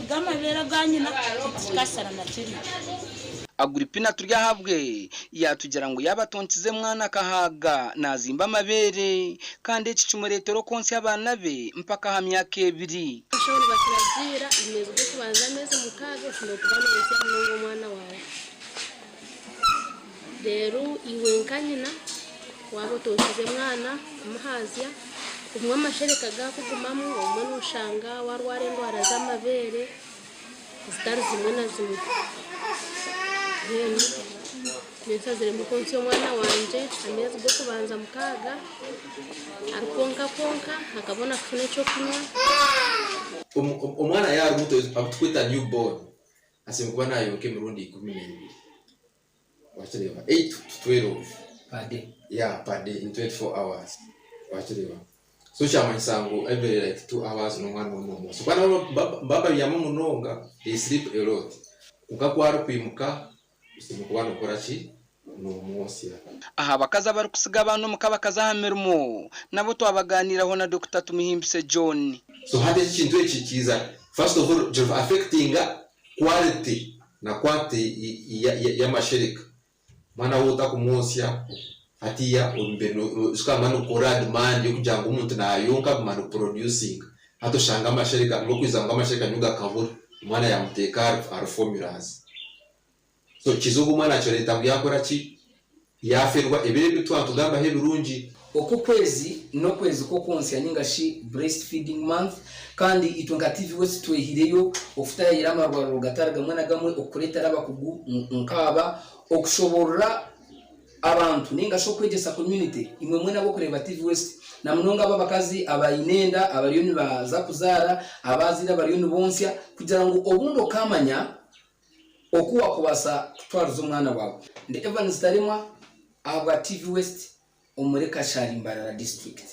g'amabeere aga nyina tikikashushana na kiriya. Aguripina Turyahabwe yaatugira ngu yaaba atonkize mwana akahaaga naazimba amabeere kandi eki kimureetera okwontsya abaana be mpaka aha myaka ebiri. Abashaho nibaturagiira ameezi g'okubanza ameezi mukaaga oshemereire kuba noontsya munonga omwana waawe. Reero iwe nka nyina waaba otonkize mwana kumuhaazya, obumwe amashereka gaakugumamu, obumwe nooshanga waarwara endwara z'amabeere zitari zimwe na zimwe. Mbwenu nyowe nshaziremu kwontsya omwana wangye ameezi g'okubanza mukaaga arikwonka kwonka akabona kufuna eky'okunywa. Omwana yaaba ari muto abu turikweta new born Asemeriire kuba nayonka emirundi 12 wakireeba 8 to 12 Per day. Yeah, per day in 24 hours wakireeba so kyamanyisa ngu every like 2 hours n'omwana omwe omwe so abaana nibaba babyama munonga they sleep a lot kwonka ku arikwimuka osemeriire kuba nokora ki nomwosya. Aha bakazi abarikutsiga abaana omuka bakaza aha mirimo nabo twabaganiiraho na Dokita Tumuhimbise John. So hati eki kintu eki kiiza first of all kiri affectinga quality Na quantity y'amashereka. Omwana waaba otakumwontsya hatiiya kikaba nikukora demand y'okugira ngu omuntu naayonka aguma naproducinga. Hati oshanga amashereka n'okwija ngu amashereka nigo gakabura omwana yaamuteeka ahari formulas. So kiza ogu omwana kireeta ngu yaakora ki? Yaaferwa ebiro ebi twaba nitugambaho ebirungi. Oku okwezi n'okwezi kw'okwontsya ninga shi Breast Feeding Month kandi itwe nka TV West twehireyo okutayayira amarwariro gatari gamwe na gamwe okukureetera abakugu nkaaba okushoborora abantu ninga shi okwegyesa community imwe mwena ab'okureeba TV West na munonga abo abakazi abaine enda abariyo nibaza kuzaara abaazaire abariyo nibontsya kugira ngu obundi okamanya oku wakubaasa kutwariza omwana waawe. Ndi Evans Taremwa ahabwa TV West omuri Kashari Mbarara District.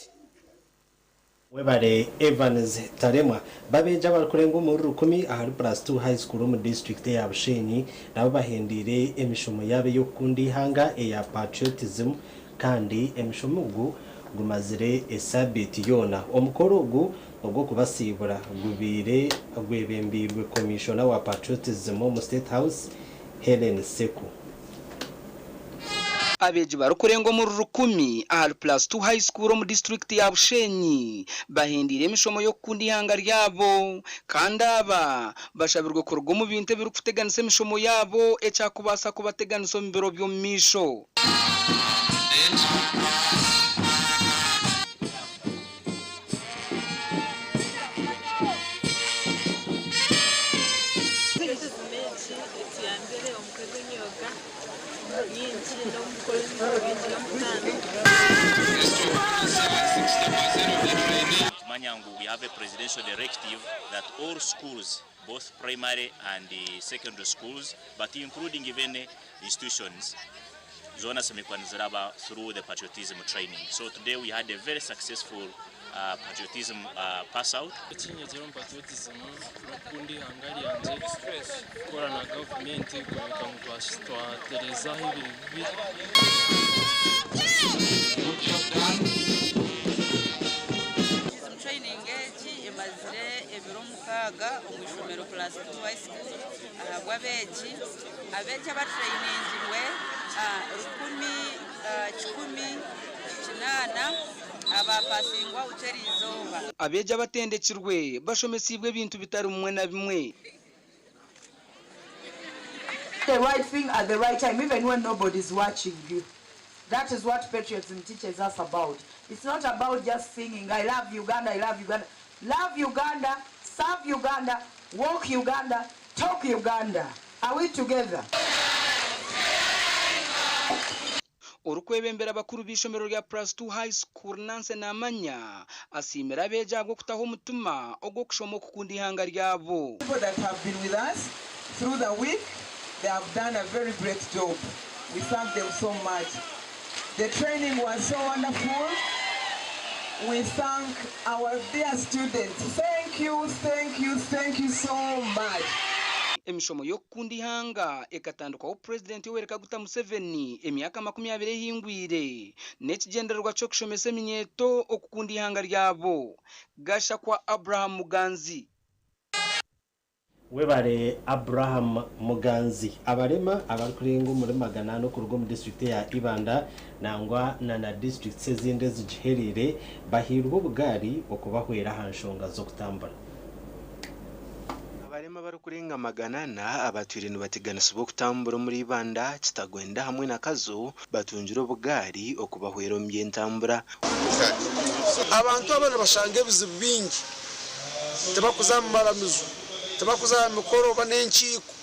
Webare Evans Taremwa. Babeegi abarikurenga omuri rukumi ahari Plus Two High School omu disiturikiti eya Bushenyi nabo bahendeire emishomo yaabo ey'okukunda eihanga eya Patriotism kandi emishomo ogu gumazire esabiiti yoona. Omukoro ogu ogw'okubasiibura gubaire gwebembeirwe Komishona wa Patriotism omu State House, Hellen Seku. Abeegi barikurenga omuri rukumi ahari Plus Two High School omu disiturikiti ya Bushenyi bahendeire emishomo y'okukunda eihanga ryabo kandi aba bashabirwe kuruga omu bintu ebirikuteganisa emishomo yaabo ekyakubaasa kubateganisa omu biro by'omu maisho. Patriotism egi etuyambire omu kwega emyoga mingi n'omu kukora emirimo mingi y'omutaano. Nitumanya ngu we have a presidential directive that all schools both primary and secondary schools but including even institutions zoona zisemeriire kuba niziraba through the patriotism training. So today we had a very successful patriotism pass out. Ekinyegyire omu patriotism n'okukunda eihanga ryangye, kukora na gavumenti kureebeka ngu twatereeza ahu biri bibi. Patriotism training egi emazire ebiro mukaaga omu ishomero Plus Two High School ahabw'abeegi. Abeegi abatureyiningirwe 1800 abaapasingwa awutu eriizooba. Abeegi abatendekirwe bashomesiibwe ebintu bitari bimwe na bimwe. The right thing at the right time even when nobody is watching you. That is what patriotism teaches us about. It's not about just singing, I love Uganda, I love Uganda. Love Uganda, serve Uganda, walk Uganda, talk Uganda. Are we together? Orikwebembera abakuru b'eishomero rya Plus Two High School, Nancy Namanya, asiimire abeegi ahabw'okutaho omutima ogw'okushoma okukunda eihanga ryabo. People that have been with us through the week, they have done a very great job. We thank them so much. The training was so wonderful. We thank our dear students. Thank you, thank you, thank you so much. Emishomo y'okukunda eihanga ekatandikwaho Purezidenti Yoweri Kaguta Museveni emyaka 20 ehingwire n'ekigyendererwa ky'okushomesa eminyeeto okukunda eihanga ryabo. Gashakwa Abraham Muganzi. Webare Abraham Muganzi. Abarema abarikurenga omuri 400 okuruga omu disiturikiti eya Ibanda nangwa na na disiturikiti ezindi ezigihereire bahairwe obugaari okubahwera aha nshonga z'okutambura. Abarema abarikurenga 400 abatwire nibateganisibwa okutambura omuri Ibanda, Kitagwenda hamwe na Kazo batungire obugaari okubahwera omu by'entambura. Abantu aba nibashanga ebizibu bingi, tibakuza mu maramizo, tibakuza aha mikoro oba n'enkiiko,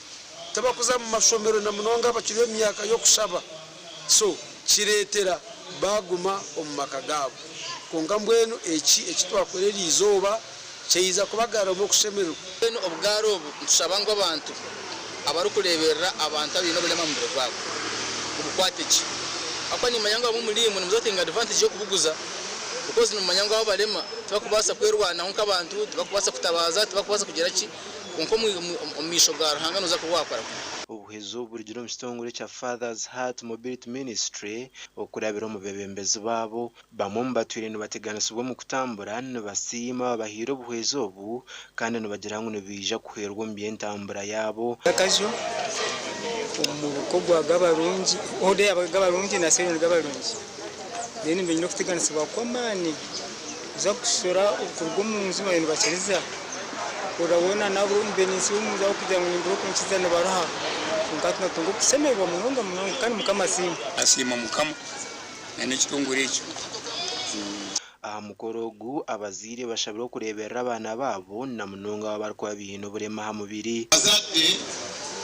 tibakuza mu mashomero na munonga abakiri omu myaka y'okushaba. So kireetera baaguma omu maka gaabo. Kwonka mbwenu eki eki twakora eri izooba kyaija kubagaruramu okushemererwa. Mbwenu obugaari obu nitushaba ngu abantu abarikureeberera abantu abaine oburema aha mubiri gwabo bubukwate gye ahakuba nimanya ngu abamwe omuri imwe nimuza kutekinga advantage y'okubuguza because nimumanya ngu abo abarema tibakubaasa kwerwanaho nk'abantu, tibakubaasa kutabaaza, tibakubaasa kugira ki kwonka omu maisho ga Ruhanga noza kuba wakora kubi. Obuhwezi obu burugire omu kitongore kya Father's Heart Mobility Ministry okurabira omu beebembezi baabo. Bamwe omu batwire nibateganisibwa omu kutambura nibasiima ababahaire obuhwezi obu kandi nibagira ngu nibaija kuhwerwa omu by'entambura yaabo. Akaju omu gwa Gabarungi, ward ya Gabarungi na Seroni Gabarungi. Then mbaire nyine okuteganisibwa kw'amaani kuza kushora kuruga omu nju baabaire nibakiriza orabona nabo mbaire ninsiiba omu nju ahabw'okugira ngu nimbura oku nkiza nibaruha kwonka hati natunga okushemererwa munonga munonga kandi Mukama asiimwe. Nasiima Mukama na n'ekitongore ekyo. Aha mukoro ogu, abazaire bashabirwe okureeberera abaana baabo na munonga abo abarikuba baine oburema aha mubiri. Abazadde,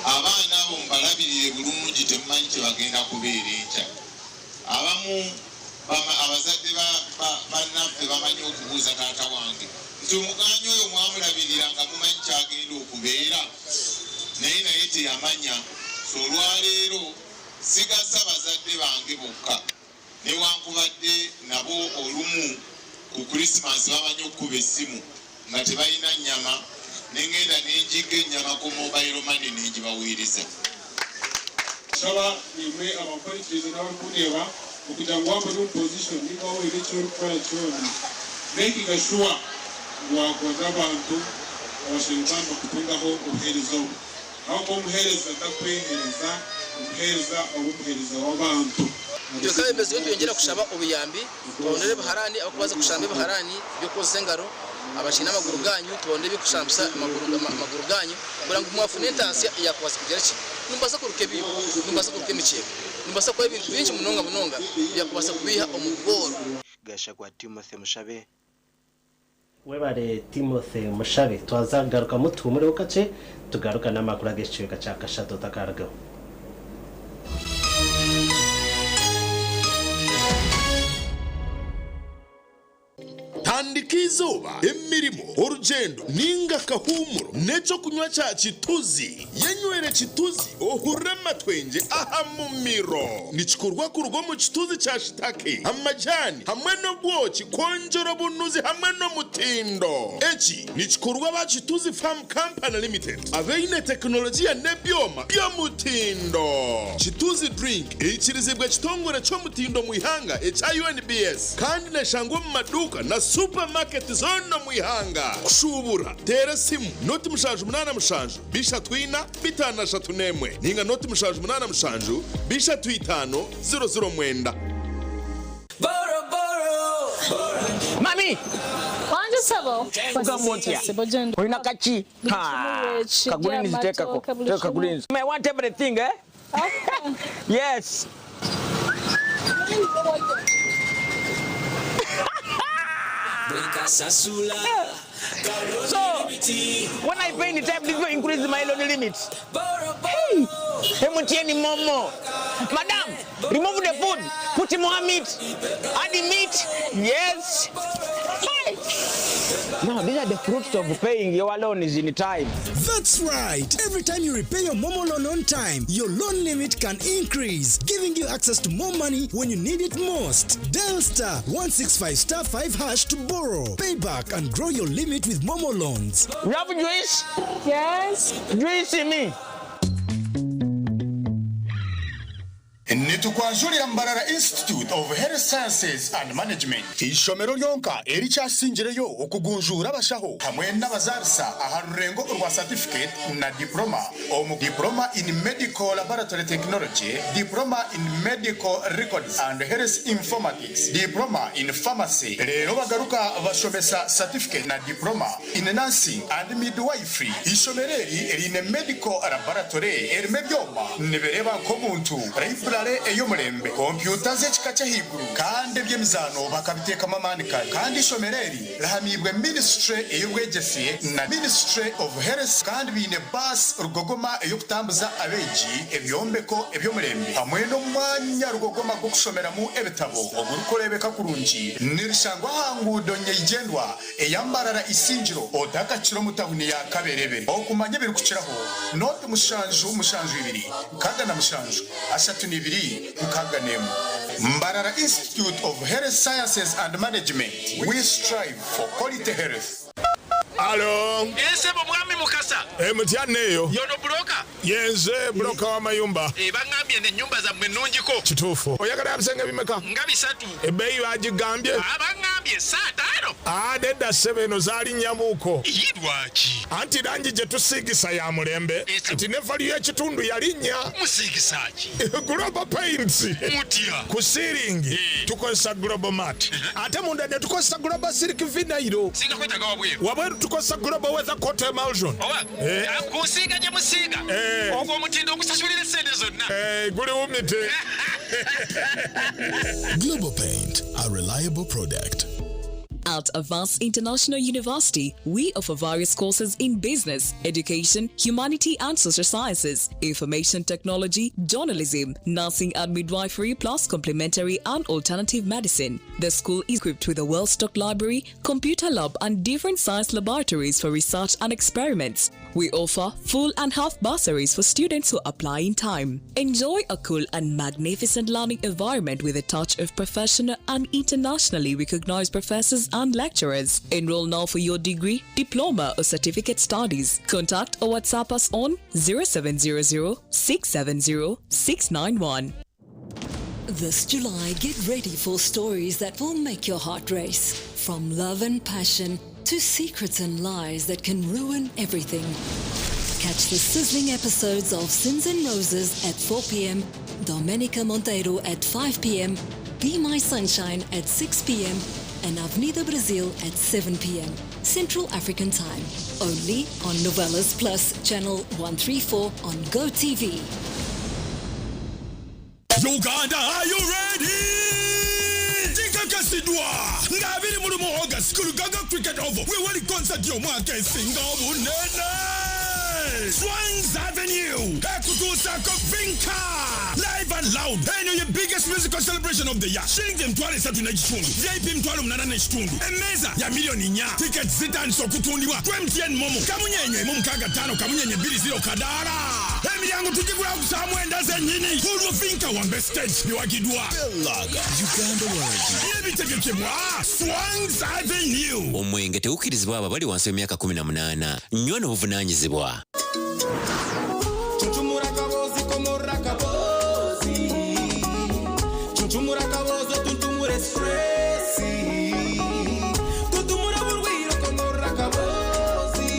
abaana abo mubalabirire bulungi temumanyi kyebagenda kubeera enkya. Abamu abazadde ba bannaffe bamanyi okubuuza taata wange nti omugaanyi oyo mwamulabirira nga mumanyi kyagenda okubeera? Naye naye teyamanya. So olwaleero sigasa bazadde bange bokka newankubadde nabo olumu ku Christmas bamanyi okukuba essimu nga tebalina nnyama nengenda nenjigga ennyama ku mobile money nengibaweereza. Nshaba imwe abampurikirize n'abarikundeeba okugira ngu waaba ori omu position ninga waaba oine eki orikukora kyona, makinga sure ngu waakorera abantu abashemereire kuba nibakutungaho obuheereza obu. Ahabw'okuba omuheereza takweheereza, omuheereza aba omuheereza w'abantu. Itwe nk'abeebembezi nitweyongyera kushaba obuyambi, tubabonere ebiharani, abarikubaasa kushamba ebiharani by'okukozesa engaro, abakiine amaguru gaanyu tubabonere eby'okushambisa amaguru gaanyu kugira ngu mwafuna entaasya eyaakubaasa kugira ki? Nimubaasa kuruka ebiibo, nimubaasa kuruka emikyeka, nimubaasa kukora ebintu bingi munonga munonga ebyakubaasa kubaiha omu bworo. Gashakwa Timothy Mushabe. Webale Timothy Mushabe. Twaza kugarukamu tuhumureho kakye tugaruka n'amakuru ag'ekicweka kya kashatu otakarugaho. Tandika eizooba, emirimo, orugyendo ninga akahuumuro n'ekyokunywa kya Kituzi. Yenywere Kituzi ohurire amatwengye aha mumiro. Nikikorwa kuruga omu kituzi kya shitake, amajani hamwe n'obwoki kwongyera obunuzi hamwe n'omutindo. Eki nikikorwa aba Kituzi Farm Company Limited abaine tekinologiya n'ebyoma by'omutindo. Kituzi Drink eikirizibwa ekitongore ky'omutindo omu ihanga ekya UNBS. Kandi neshangwa omu maduuka na supamaketi zoona omu ihanga. Kushuubura, teera esimu noti 787 34 31 ninga noti 787 35 00 9. Mami! Wangi ssebo. Ogamba otya? Olina kaki? Ha! Ka greens teekako. Teeka greens. I want everything, eh? Yes. So, when I pay in time, this will increase my loan limit. Hey, MTN Momo. Madam, remove the food, put more meat, add the meat. Yes. Hey. Now, these are the fruits of paying your loans in time. That's right. Every time you repay your Momo loan on time, your loan limit can increase, giving you access to more money when you need it most. Dial star 165 star 5 hash to borrow, pay back, and grow your limit with Momo loans. You have juice? Yes. Juice me. Nitukwanjurira Mbarara Institute of Health Sciences and Management, eishomero ryonka erikyasingireyo okugunjuura abashaho hamwe n'abazaarisa aha rurengo orwa satifiketi na diploma omu Diploma in Medical Laboratory Technology, Diploma in Medical Records and Health Informatics, Diploma in Pharmacy reero bagaruka bashomesa satifiketi na diploma in Nursing and Midwifery. Eishomero eri riine Medical Laboratory erimu ebyoma nibireeba nk'omuntu, Library ey'omurembe, kompyuta z'ekika ky'ahaiguru kandi eby'emizaano bakabiteekamu amaani kare. Kandi eishomero eri rihamiibwe Ministry ey'obwegyese na Ministry of Health kandi baine baasi rugogoma ey'okutambuza abeegi, ebyombeko eby'omurembe hamwe n'omwanya rugogoma gw'okushomeramu ebitabo ogurikureebeka kurungi. Nirishangwa aha nguudo nyeigyendwa eya Mbarara Isingiro otakakira omu tawuni ya Kaberebe. Okumanya ebirikukiraho, noti mushanju mushanju ibiri nkaga na mushanju ashatu n'ibiri nkaga n'emwe. Mbarara Institute of Health Sciences and Management, we strive for quality health. Alo. Ee sebo mwami Mukasa. Ee mutya neeyo. Y'ono buroka? Yenze buloka w'amayumba. Eh, baŋŋambye nti ennyumba zammwe nnungiko. Kituufu. Oyagala ya bisenge bimeka? Nga bisatu. Ebbeeyi baagigambye? Ah, baŋŋambye saataano. Ah, nedda ssebo eno zaalinnyamuuko. Ye lwaki? Anti langi gye tusiigisa ya mulembe nti ne valiyo y'ekitundu yalinnya. Musiigisa ki? Global Paints. Mutya? Ku siiringi tukozesa Global Mat. Ate munda ne tukozesa Global Silk Vinyl. Singa kwetaaga wabweru. Wabweru tukozesa Global Weather Coat Emulsion. Oba Eh. ah, ku nsiiga gye musiiga. Eh. Ogwo omutindo ogusasulira essente zonna. Eh, guliwumite. Global Paint, a reliable product. At Avance International University, we offer various courses in business, education, humanity and social sciences, information technology, journalism, nursing and midwifery, plus complementary and alternative medicine. The school is equipped with a well-stocked library, computer lab, and different science laboratories for research and experiments. We offer full and half bursaries for students who apply in time. Enjoy a cool and magnificent learning environment with a touch of professional and internationally recognized professors and lecturers. Enroll now for your degree, diploma, or certificate studies. Contact or WhatsApp us on 0700 670 691. This July, get ready for stories that will make your heart race. From love and passion to secrets and lies that can ruin everything. Catch the sizzling episodes of Sins and Roses at 4 p.m., Domenica Monteiro at 5 p.m., Be My Sunshine at 6 p.m., and Avenida Brasil at 7 p.m. Central African Time. Only on Novelas Plus, Channel 134 on GoTV. Uganda, are you ready? Kikakasidwa nga 21 August ku Lugaga Cricket Oval wewali concert y'omwaka esinga obunene Swangz Avenue ekutuusaako Vinka live and loud eno ye biggest musical celebration of the year shilingi 35,000 VIP 8,500 emmeeza ya miliyoni 4 tickets zitandise okutundibwa ku MTN MoMo kamunyenye 165 kamunyenye 20 kadaala emiryango tugigulawo ku saa 9 zennyini olwo Vinka wambe stage biwagiddwa Belaga Uganda Waragi n'ebitegekebwa Swangz Avenue Omwenge tegukkirizibwa abo abali wansi w'emyaka 18. Nywa n'obuvunaanyizibwa. Chuchumura kabozi komora kabozi Chuchumura kabozi tuntumure stressi Tuntumura burwiro komora kabozi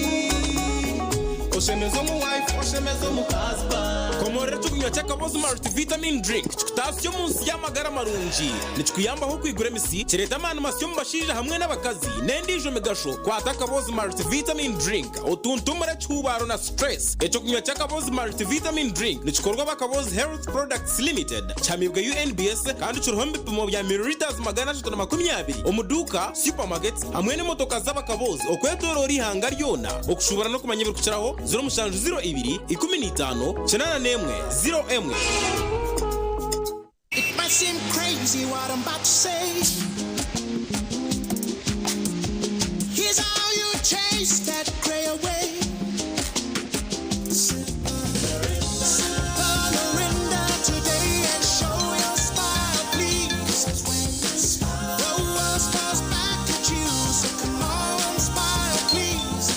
Oshemezo mu wife oshemezo mu husband Komorera ekyokunywa ky'akabozi multivitamin drink kikutasya omu nsi y'amagara marungi nikikuyambaho okwigura emisi kireeta amaani masya omu bashaija hamwe n'abakazi n'endiijo migasho kwata akabozi multivitamin drink otuntumure ekihubaaro na stress ekyokunywa ky'akabozi multivitamin drink nikikorwa bakabozi Health Products Limited kihamibwe UNBS kandi kiriho ebipimo bya milliliters 320 omu duuka supermarkets hamwe n'emotoka z'abakabozi okwetooroora ihanga ryona okushubura n'okumanya ebirikukiraho 0702 15 81 01. It might seem crazy what I'm about to say. Here's how you chase that gray away. Sip a Mirinda today and show your smile, please. The world smiles back at you, so come on, smile, please.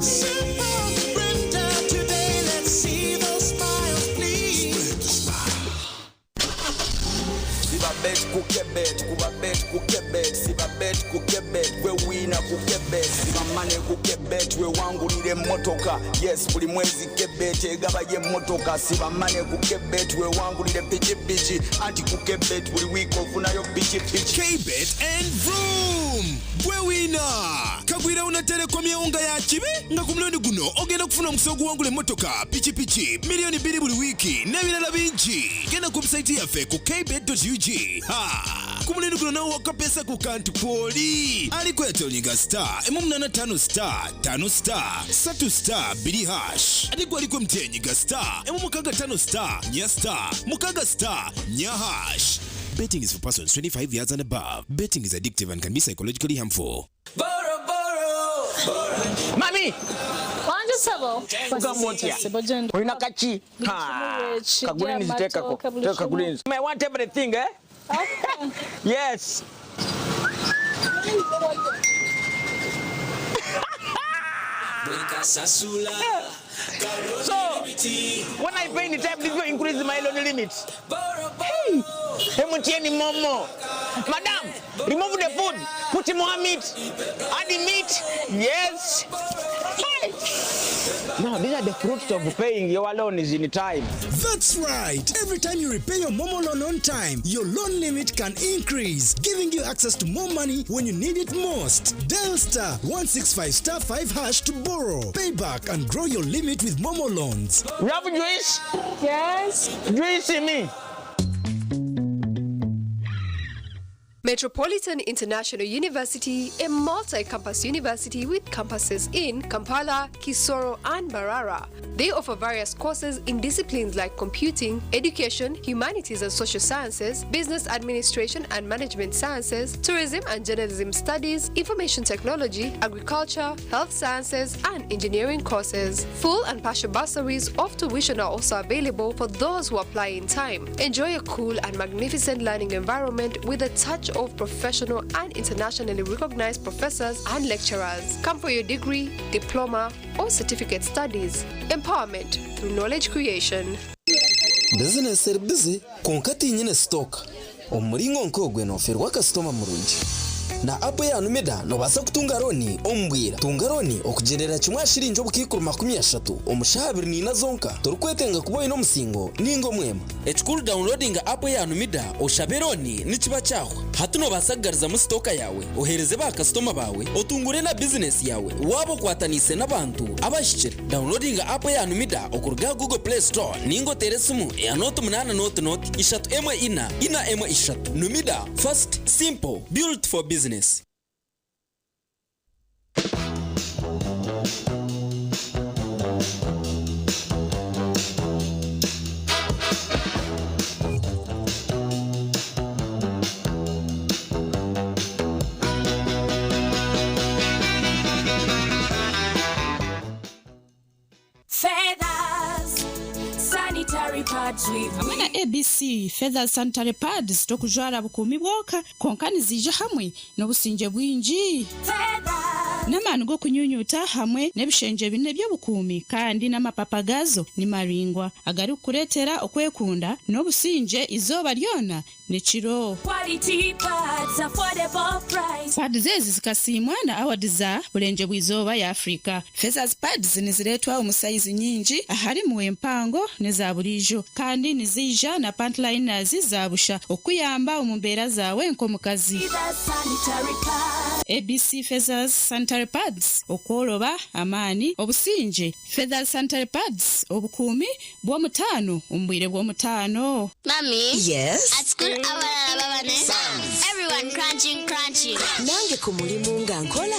Sip a Mirinda today, let's see those smiles, please. Siba bet ku kebet, kuba bet ku kebet, siba bet ku kebet, we wina ku kebet, siba money ku kebet, we wangulira emmotoka. Yes, buli mwezi kebet egaba y'emmotoka. Siba money ku kebet, we wangulira pikipiki, anti ku kebet buli wiiki ofunayo pikipiki. Kbet and Vroom gwe wina kagwira una telecom yawunga ya kibi nga ku mulundi guno ogenda kufuna omukisa oguwangula emmotoka pikipiki miliyoni 2 buli wiiki n'ebirala bingi genda ku website yaffe ku kbet.ug ha ku mulundi guno nawe wakapesa ku kantu kwoli aliko yatolinga star 185 star 5 star 3 star 2 hash ate gwe aliko mtenyiga star 165 star 4 star 6 star 4 hash. Betting is for persons 25 years and above. Betting is addictive and can be psychologically harmful. Mami! Wanje sabo. Ugamba otya? Olina kaki? Ha, Kagurini ziteekako. Teeka kagurini. I want everything, eh? Yes. So, when I pay in time, this will increase my loan limit. Hey, MTN Momo. Madam, remove the food, put more meat, add the meat. Yes. Hey. Now, these are the fruits of paying your loans in time. That's right. Every time you repay your Momo loan on time, your loan limit can increase, giving you access to more money when you need it most. Dial star 165 star 5 hash to borrow, pay back, and grow your limit with Momo loans. You have juice? Yes. Juice me. Metropolitan International University, a multi campus university with campuses in Kampala, Kisoro, and Barara. They offer various courses in disciplines like computing, education, humanities and social sciences, business administration and management sciences, tourism and journalism studies, information technology, agriculture, health sciences, and engineering courses. Full and partial bursaries of tuition are also available for those who apply in time. Enjoy a cool and magnificent learning environment with a touch of professional and internationally recognized professors and lecturers. Come for your degree, diploma, or certificate studies. Empowerment through knowledge creation. Bizinesi eri bizi konka tinyine sitoka omu muringo nk'ogwe noferwa kasitoma murungi na apu ya numida nobaasa kutunga roni omu bwira tunga roni okugerera kimwe aha shiringi obukiikuru 30 omu shaaha 24 zonka torikwetenga kuba oine omusingo ninga omwema ekikuru downloadinga apu ya numida oshabe roni nikiba kyahwa hati nobaasa kugarizamu sitoka yawe ohereze bakasitoma bawe otungure na bizinesi yawe waaba okwataniise n'abantu abahikire downloadinga apu ya numida okuruga aha google play store ninga oteere esimu eya 08 0 0 3 1 4 1 3 numida fast simple built for business. Feathers, sanitary pads with Hamwe na ABC Feathers Sanitary Pads tokujwara bukuumi bwonka konka niziija hamwe n'obusingye bwingi n'amaani g'okunyunyuta hamwe n'ebishengye bine by'obukuumi kandi n'amapapa gaazo ni maringwa agarikukureetera okwekunda n'obusingye izooba ryona n'ekiro. Quality pads, affordable price. Pads ezi zikasiimwa na award za Burenje bw'izooba ya Afrika. Feathers pads nizireetwa omu sayizi nyingi aharimu empango n'eza buriijo kandi niziija na pantliners za busha okuyamba omu mbeera zaawe nk'omukazi. Feathers sanitary pads. ABC Feathers Sanitary Pads okworoba amaani obusingye. Feathers Sanitary Pads obukuumi bw'omutaano omu bwire bw'omutaano. Mommy? Yes? At school, abalala baba ne Everyone crunching, crunching. Nange ku mulimu nga nkola.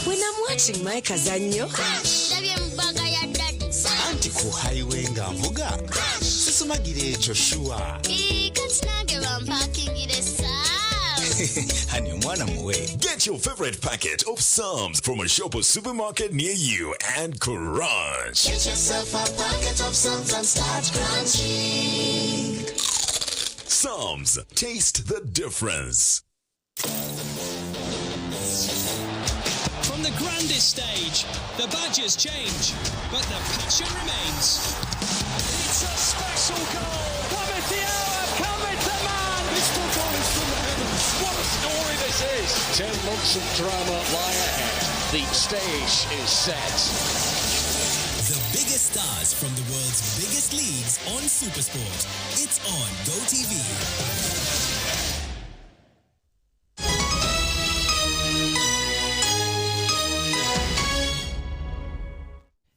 When I'm watching my kazannyo. Ndabye mu bbaga ya daddy. Anti ku highway nga nvuga sisumagira ekyo sure. Ii, kati nange bampakingire Psalms. Hani omwana muwe. Get your favorite packet of Psalms from a shop or supermarket near you and crunch. Get yourself a packet of Psalms and start crunching. Psalms, taste the difference. From the grandest stage, the badges change, but the passion remains. It's a special goal. Cometh the hour, cometh the man. This football is from the heavens. What a story this is. 10 months of drama lie ahead. The stage is set. The biggest stars from the world's biggest leagues on Supersport. It's on GoTV.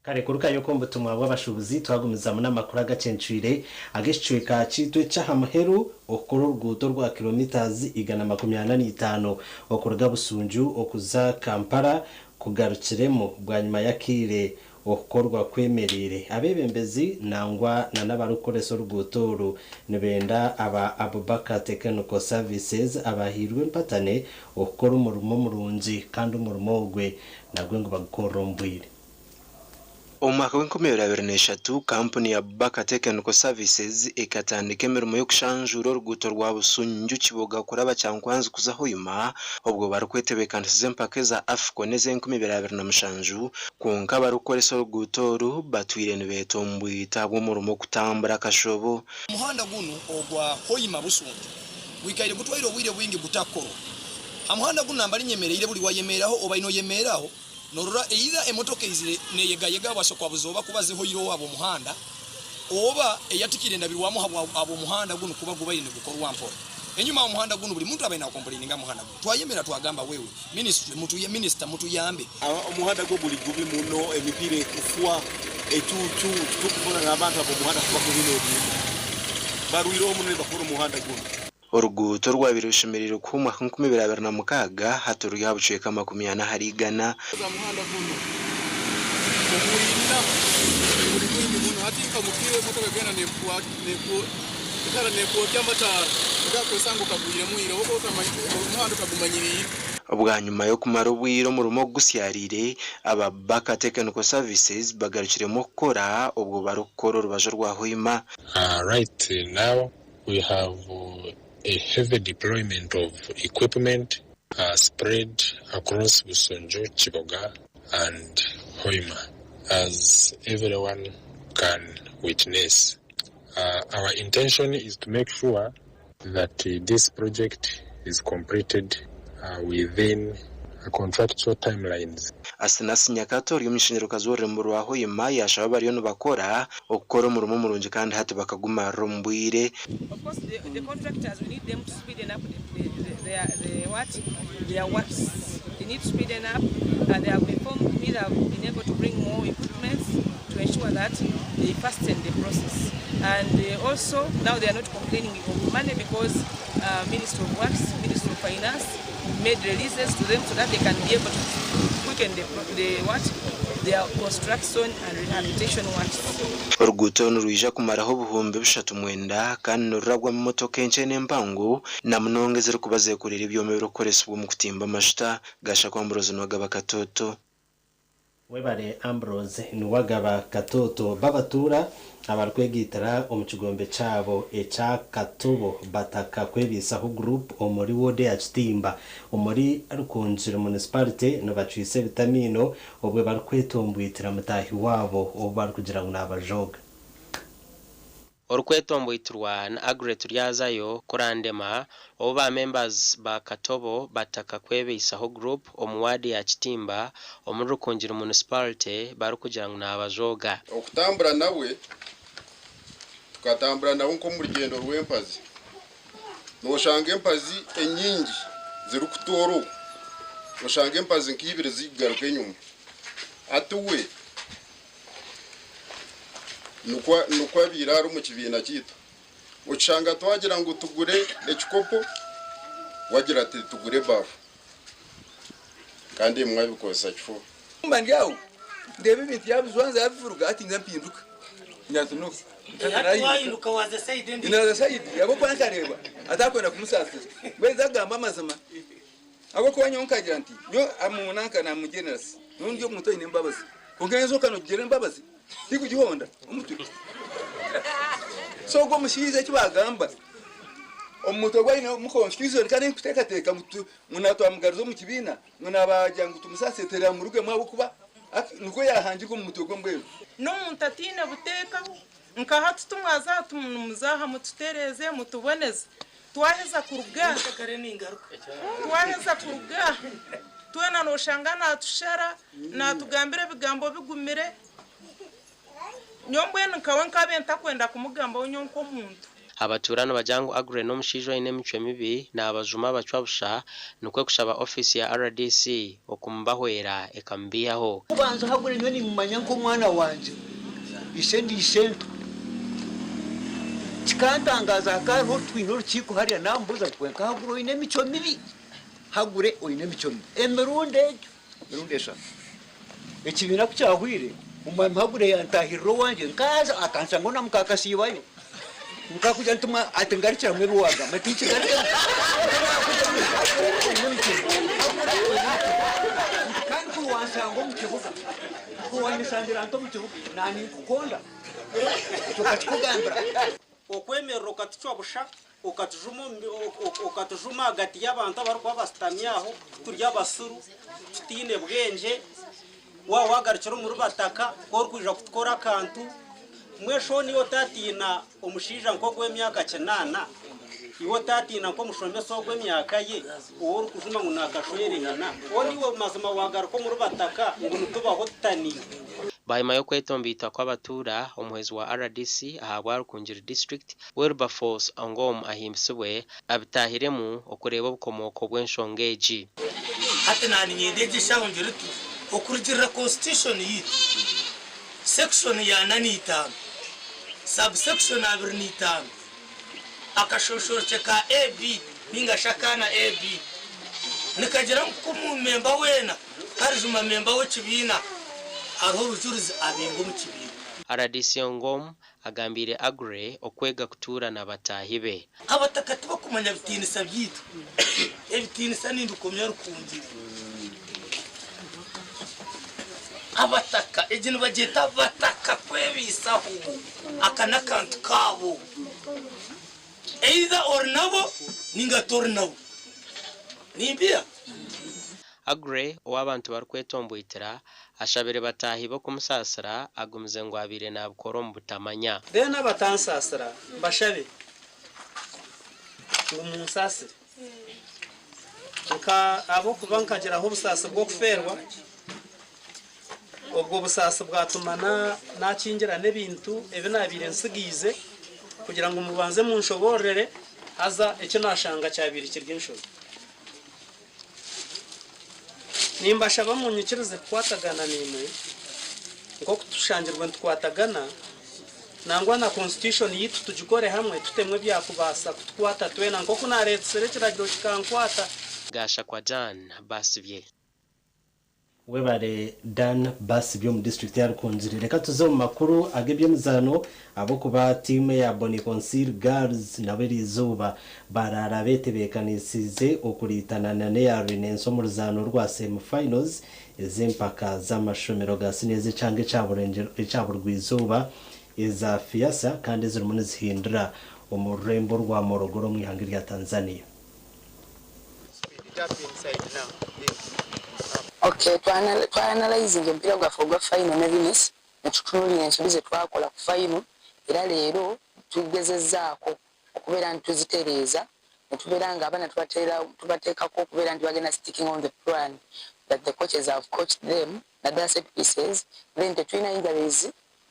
Kare kurukayo ko mbutumwa bw'abashubuzi twagumizamu n'amakuru agacencwire ag'ekicweka kitu eky'aha muheru okukora oruguuto rwa kilometers 145 okuruga Busunju okuza Kampala kugarukiremu bwanyima y'akaire okukorwa kwemerire abebembezi nangwa na n'abarikukoresa oruguuto oru nibenda aba Abubakar Technical Services abahirwe empatane okukora omurimo murungi kandi omurimo ogwe nagwe ngu bagukorere omu bwire. Omu mwaka gw'enkumi ibiri abiri n'eshatu, kampuni ya Baka Technical Services ekatandika emirimo y'okushanjuura oruguuto rwa Busunju Kiboga kuraba Kyankwanzi kuza Hoima obwo barikwetebeekanisiza empaka eza AFCON ez'enkumi ibiri abiri na mushanju kwonka abarikukoresa oruguuto oru batwire nibeetombwita ahabw'omurimo kutambura akashobo. Omuhanda gunu ogwa Hoima Busunju gwikaire gutwaire obwire bwingi gutakukorwa. Ha muhanda gunu nambari nyemereire buri wayemeeraho obaire noyemeeraho Norora either emotoka eizire neyegayega habwa shokwabuza kuba zihoire ohabwa omuhanda oba eyatikire endabirwamu habwa omuhanda gunu kuba gubaire nigukorwa mpora. Enyuma omuhanda gunu buri muntu abaire nakompuleininga amuhanda gunu. Twayemera twagamba wewe ministry mutuye minister mutuyambe. Omuhanda gwo guri gubi muno, emipiira ekufwa, ecuucu, titukufuna n'abantu ab'omuhanda kuba kubi n'ebintu. Barwireho muno nibakora omuhanda gunu. Oruguuto orwabaire rushemereire kuhwa omwaka 2026 hati ruri aha bucweka 40 ahari igana. Omuhanda gunu omwina guri mwingi muno hati nka mukiro emotoka egenda ekara nekwokya amataara ogakwesanga okagwiremu ira oba omuhanda otagumanyiriire. Bwanyima y'okumara obwire omurimo ogu gusyariire, aba Baka Technical Services bagarukiremu okukora obwo barikukora orubaju orwa Hoima. Right now We have a heavy deployment of equipment spread across Busunju, Kiboga and Hoima as everyone can witness. Our intention is to make sure that this project is completed within contractual timelines. Asinasi Nyakato ori omuishengyerokaazi w'orurembo rwa Hoima yaashaba abariyo nibakora okukora omurimo murungi kandi hati bakagumarira omu bwire. Of course the, the contractors we need them to speeden up the, the, their, the what their works. They need to speeden up and they have informed me that have been able to bring more equipment to ensure that they fasten the process. And also now they are not complaining of money because Ministry of Works, Ministry of Finance made releases to them so that they can be able to quicken the, the what their construction and rehabilitation works. Oruguuto oru nirwija kumaraho 3000 kandi nirurabwamu emotoka enkye n'empango na munonga ezirikuba zekoreire ebyoma ebirikukoresibwa omu kutimba amashuta. Gashakwa Ambrose Nuwagaba Katoto. Webare Ambrose Nuwagaba Katoto babatuura abarikwegaitira omu kigombe kyabo ekya Katobo Bataka Kwebiisaho Group omuri woodi eya Kitimba omuri Rukungiri Municipality nibacwisa ebitamiino obwe barikwetomboitira mutaahi waabo ou barikugira ngu nabajooga. Orikwetomboitirwa ni Aggrey Turyazayo Kurandema obu ba members ba Katobo Bataka Kwebeisaho Group omu waadi ya Kitimba omuri Rukungiri Municipality barikugira ngu nabajooga. Okutambura nawe, tukatambura nawe nk'omu rugyendo rw'empazi. Nooshanga empazi enyingi zirikutoora oku, oshanga empazi nk'ibiri zirikugaruka enyima. Hati we Nikwo nikwo abaire ari omu kibiina kyaitu. Okishanga twagira ngu tugure ekikopo, we agira ati tugure ebaafu. Kandi ebimwe abikozesa kifuba. Mba ndi aho ndeeba ebintu yaabijwanza yaabivuruga hati nza mpinduka ngira nti no Hati wahinduka waaza sayidi endiijo. Naaza sayidi ahabw'okuba nkareeba ataakwenda kumusaasira mbwenu nza kugamba amazima ahabw'okuba nyowe nkagira nti nyowe amu nanka namu generous nyowe ndi omuntu oine embabazi kwonka enjoka nogigira embabazi tikugihonda omutwe so ogwo omushaija eki bagamba omu mutwe gwe ainemu confusion kandi nkuteekateeka ngu ngu natwamugaruza omu kibiina ngu nabagira ngu tumusaasire teramurugemu ahabw'okuba nikwo yahangirwe omu mutwe gwe mbwenu. N'omuntu ataine buteeka, nka hati tumwaza aha nimuza aha mututereeze mutuboneze twaheza kuruga twaheza kuruga aha twena noshanga natushara natugambira ebigambo bigumire nyowe mbwenu nkawe nkabe ntakwenda kumugambaho nyowe nk'omuntu. Abatuura nibagira ngu Aggrey n'omushaija oine emicwe mibi nabajuma abacwa busha nikwo kushaba ofiisi ya rdc okumubahwera ekamubihaho. Kubanza Hagure nyowe nimumanya nk'omwana wangye, ishe ndi ishento. Kikantangaza hakaba hariho twine orukiiko hariya namubuuza nti kwonka Hagure oine emicwe mibi, Hagure oine emicwe mibi. Emirundi egyo emirundi eshatu. Ekibiina ku kyahwire, omwami Hagure yantahirira owangye nkaza akanshangaho na mukaakasiibayo. Nkakugira nti ati ngarukiramu ebi waagamba tinkigarukiramu. Kandi kuri wanshanga omu kibuga. Wanyeshangira nto omu kibuga naninkukonda ekyo kakikugambira. Okwemerera okatucwa busha okatujuma okatujuma ahagati y'abantu abarikuba basitami aho ku turi abasiru tutaine bwengye waaba waagarukire omuri bataka ku orikwija kutukora akantu mbwenu shi niiwe otaatiina omushaija nk'ogw'emyaka kinaana iwe otaatiina nk'omushomesa ogw'emyaka ye ou orikujuma ngu naakashwere nyina niiwe mazima waagaruka omuri bataka ngu nitubaho tutaniire. Bwanyima y'okwetomboita kw'abatuura, omuhwezi wa rdc ahabwa Rukungiri District, Wilberforce Ongom ahimbisibwe abitaahiremu okureeba obukomooko bw'enshonga egi. Hati naaninyenda egi eshaaho ngire nti, okurugiirira Constitution yaitu, section ya ana na itaano, sub-section 25, akashoshorokye ka AB nainga shi akaana AB, nikagira ngu ku omumemba weena Karijuma memba w'ekibiina hariho obujurizi abingwa omu kibiina. Rdc Ongom agambiire Aggrey okwega kutuura na bataahi be. Abataka tibakumanya bitiinisa byaitu, ebitiinisa nimbikomya Rukungiri. Abataka egi nibagyeta bataka kwebaisaho, aka n'akantu kaabo. Either ori nabo ninga tori nabo. Nimpiha? Aggrey, ou abantu barikwetomboitira, ashabire bataahi be okumusaasira agumize ngu abaire naabikora omu butamanya. Then abatansaasira mbashabe ngu munsaasire nka ahabw'okuba nkagiraho obusaasi bw'okufeerwa, obwo busaasi bwatuma nakingira n'ebintu ebi naabaire nsigaize kugira ngu mubanze munshoboororere haza eki naashanga kyabaire kiri enshobi. Nimbashaba munyikirize kukwatagana naimwe nk'oku tushangirwe nitukwatagana, nangwa na Constitution yaitu tugikore hamwe tutemu ebyakubaasa kutukwata twena nk'oku nareetsire ekiragiro kikankwata. Gashakwa Dan Basibye. Webare Dan Basibye omu disiturikiti ya Rukungiri. Reka tuze omu makuru ag'eby'emizaano ahabw'okuba tiimu eya Boni Consil Girls nabo eriizooba baraara betebeekanisiize okuriitana na n'eya Rwinensi omu ruzaano rwa semi finals ez'empaka z'amashomero ga siniya ez'ekyanga ekya burugwa-izooba eza FEASSSA kandi ezirimu nizihindura omu rurembo rwa Morogoro omu ihanga erya Tanzania. Ok twa analyzinga omupiira gwaffe ogwa final ne Venice netutunulira ensobi zetwakola ku final era leero tugezezaako okubeera nti tuzitereeza netubeera nga abaana tubateekako okubeera nti bagenda sticking on the plan that the coaches have coached them naddala set pieces then tetulina injuries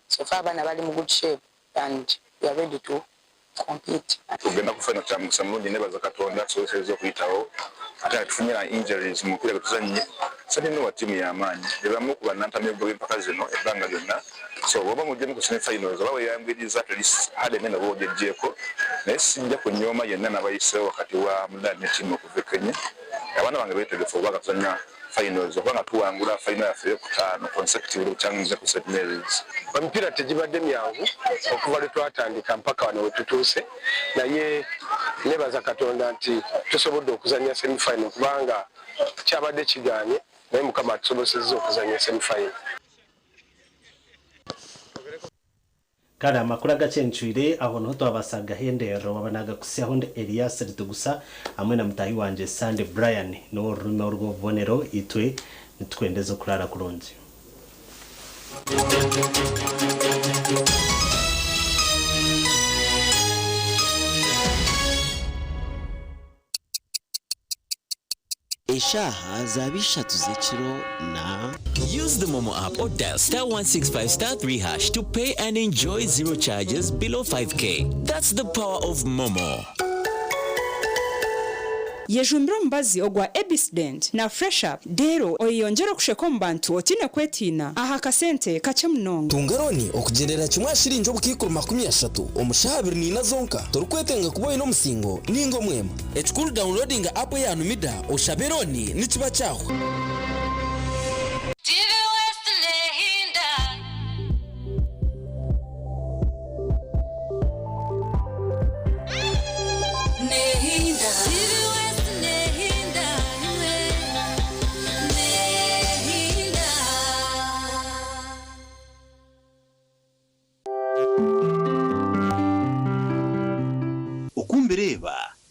so far abaana bali mu good shape and we are ready to compete. Okugenda ku final kya mukisa mulungi nebaza Katonda atusobosezza okuyitawo ate nga tetufunye na injuries mu mupiira gwetuzannye. Saint Noah ttiimu ya maanyi, be bamu ku bannantameggwa b'empaka zino ebbanga lyonna so bw'oba omuggyemu ku semi finals oba weeyanguyiriza at least hurdle ennene oba ogyeggyeko naye sijja kunyooma yenna n'abayiseewo wakati wa Mudali ne ttiimu okuva e Kenya. Abaana bange beetegefu okuba nga tuzannya finals okuba nga tuwangula final yaffe eyokutaano consecutively bukya nze ku St Mary's. Emipiira tegibadde myangu okuva lwetwatandika mpaka wano wetutuuse naye nebaza Katonda nti tusobodde okuzannya semi final kubanga kyabadde kigaanye naye Mukama atusobosezza okuzannya semi final. Kare amakuru agacencwire aho niho twabaasa kugahenderera owaba nagakutsyaho ndi Elias Ritugusa hamwe na mutaahi wangye Sunday Brian n'ow'orurimi orw'obubonero itwe nitukwendeza okuraara kurungi. Eshaaha zaaba ishatu z'ekiro na. Use the MoMo app or dial *165*3# to pay and enjoy zero charges below 5K. That's the power of MoMo. Yejumbire omubazi ogwa Ebisdent na Fresh Up reero oyeyongyere okusheka omu bantu otaine kwetiina aha kasente kakye munonga. Tunga looni okugyendera kimwe aha shiringi obukaikuru 30 omu shaaha 24 zonka torikwetenga kuba oine omusingo ninga omwema. Ekikuru downloadinga app eya Numida oshabe looni nikiba kyahwa. TV West nehinda. Nehinda. TV West nehinda imwe. Nehinda.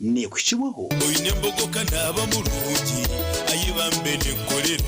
Neekuhikibwaho Oine embogoka naaba murungi, ayi bambe nenkorera.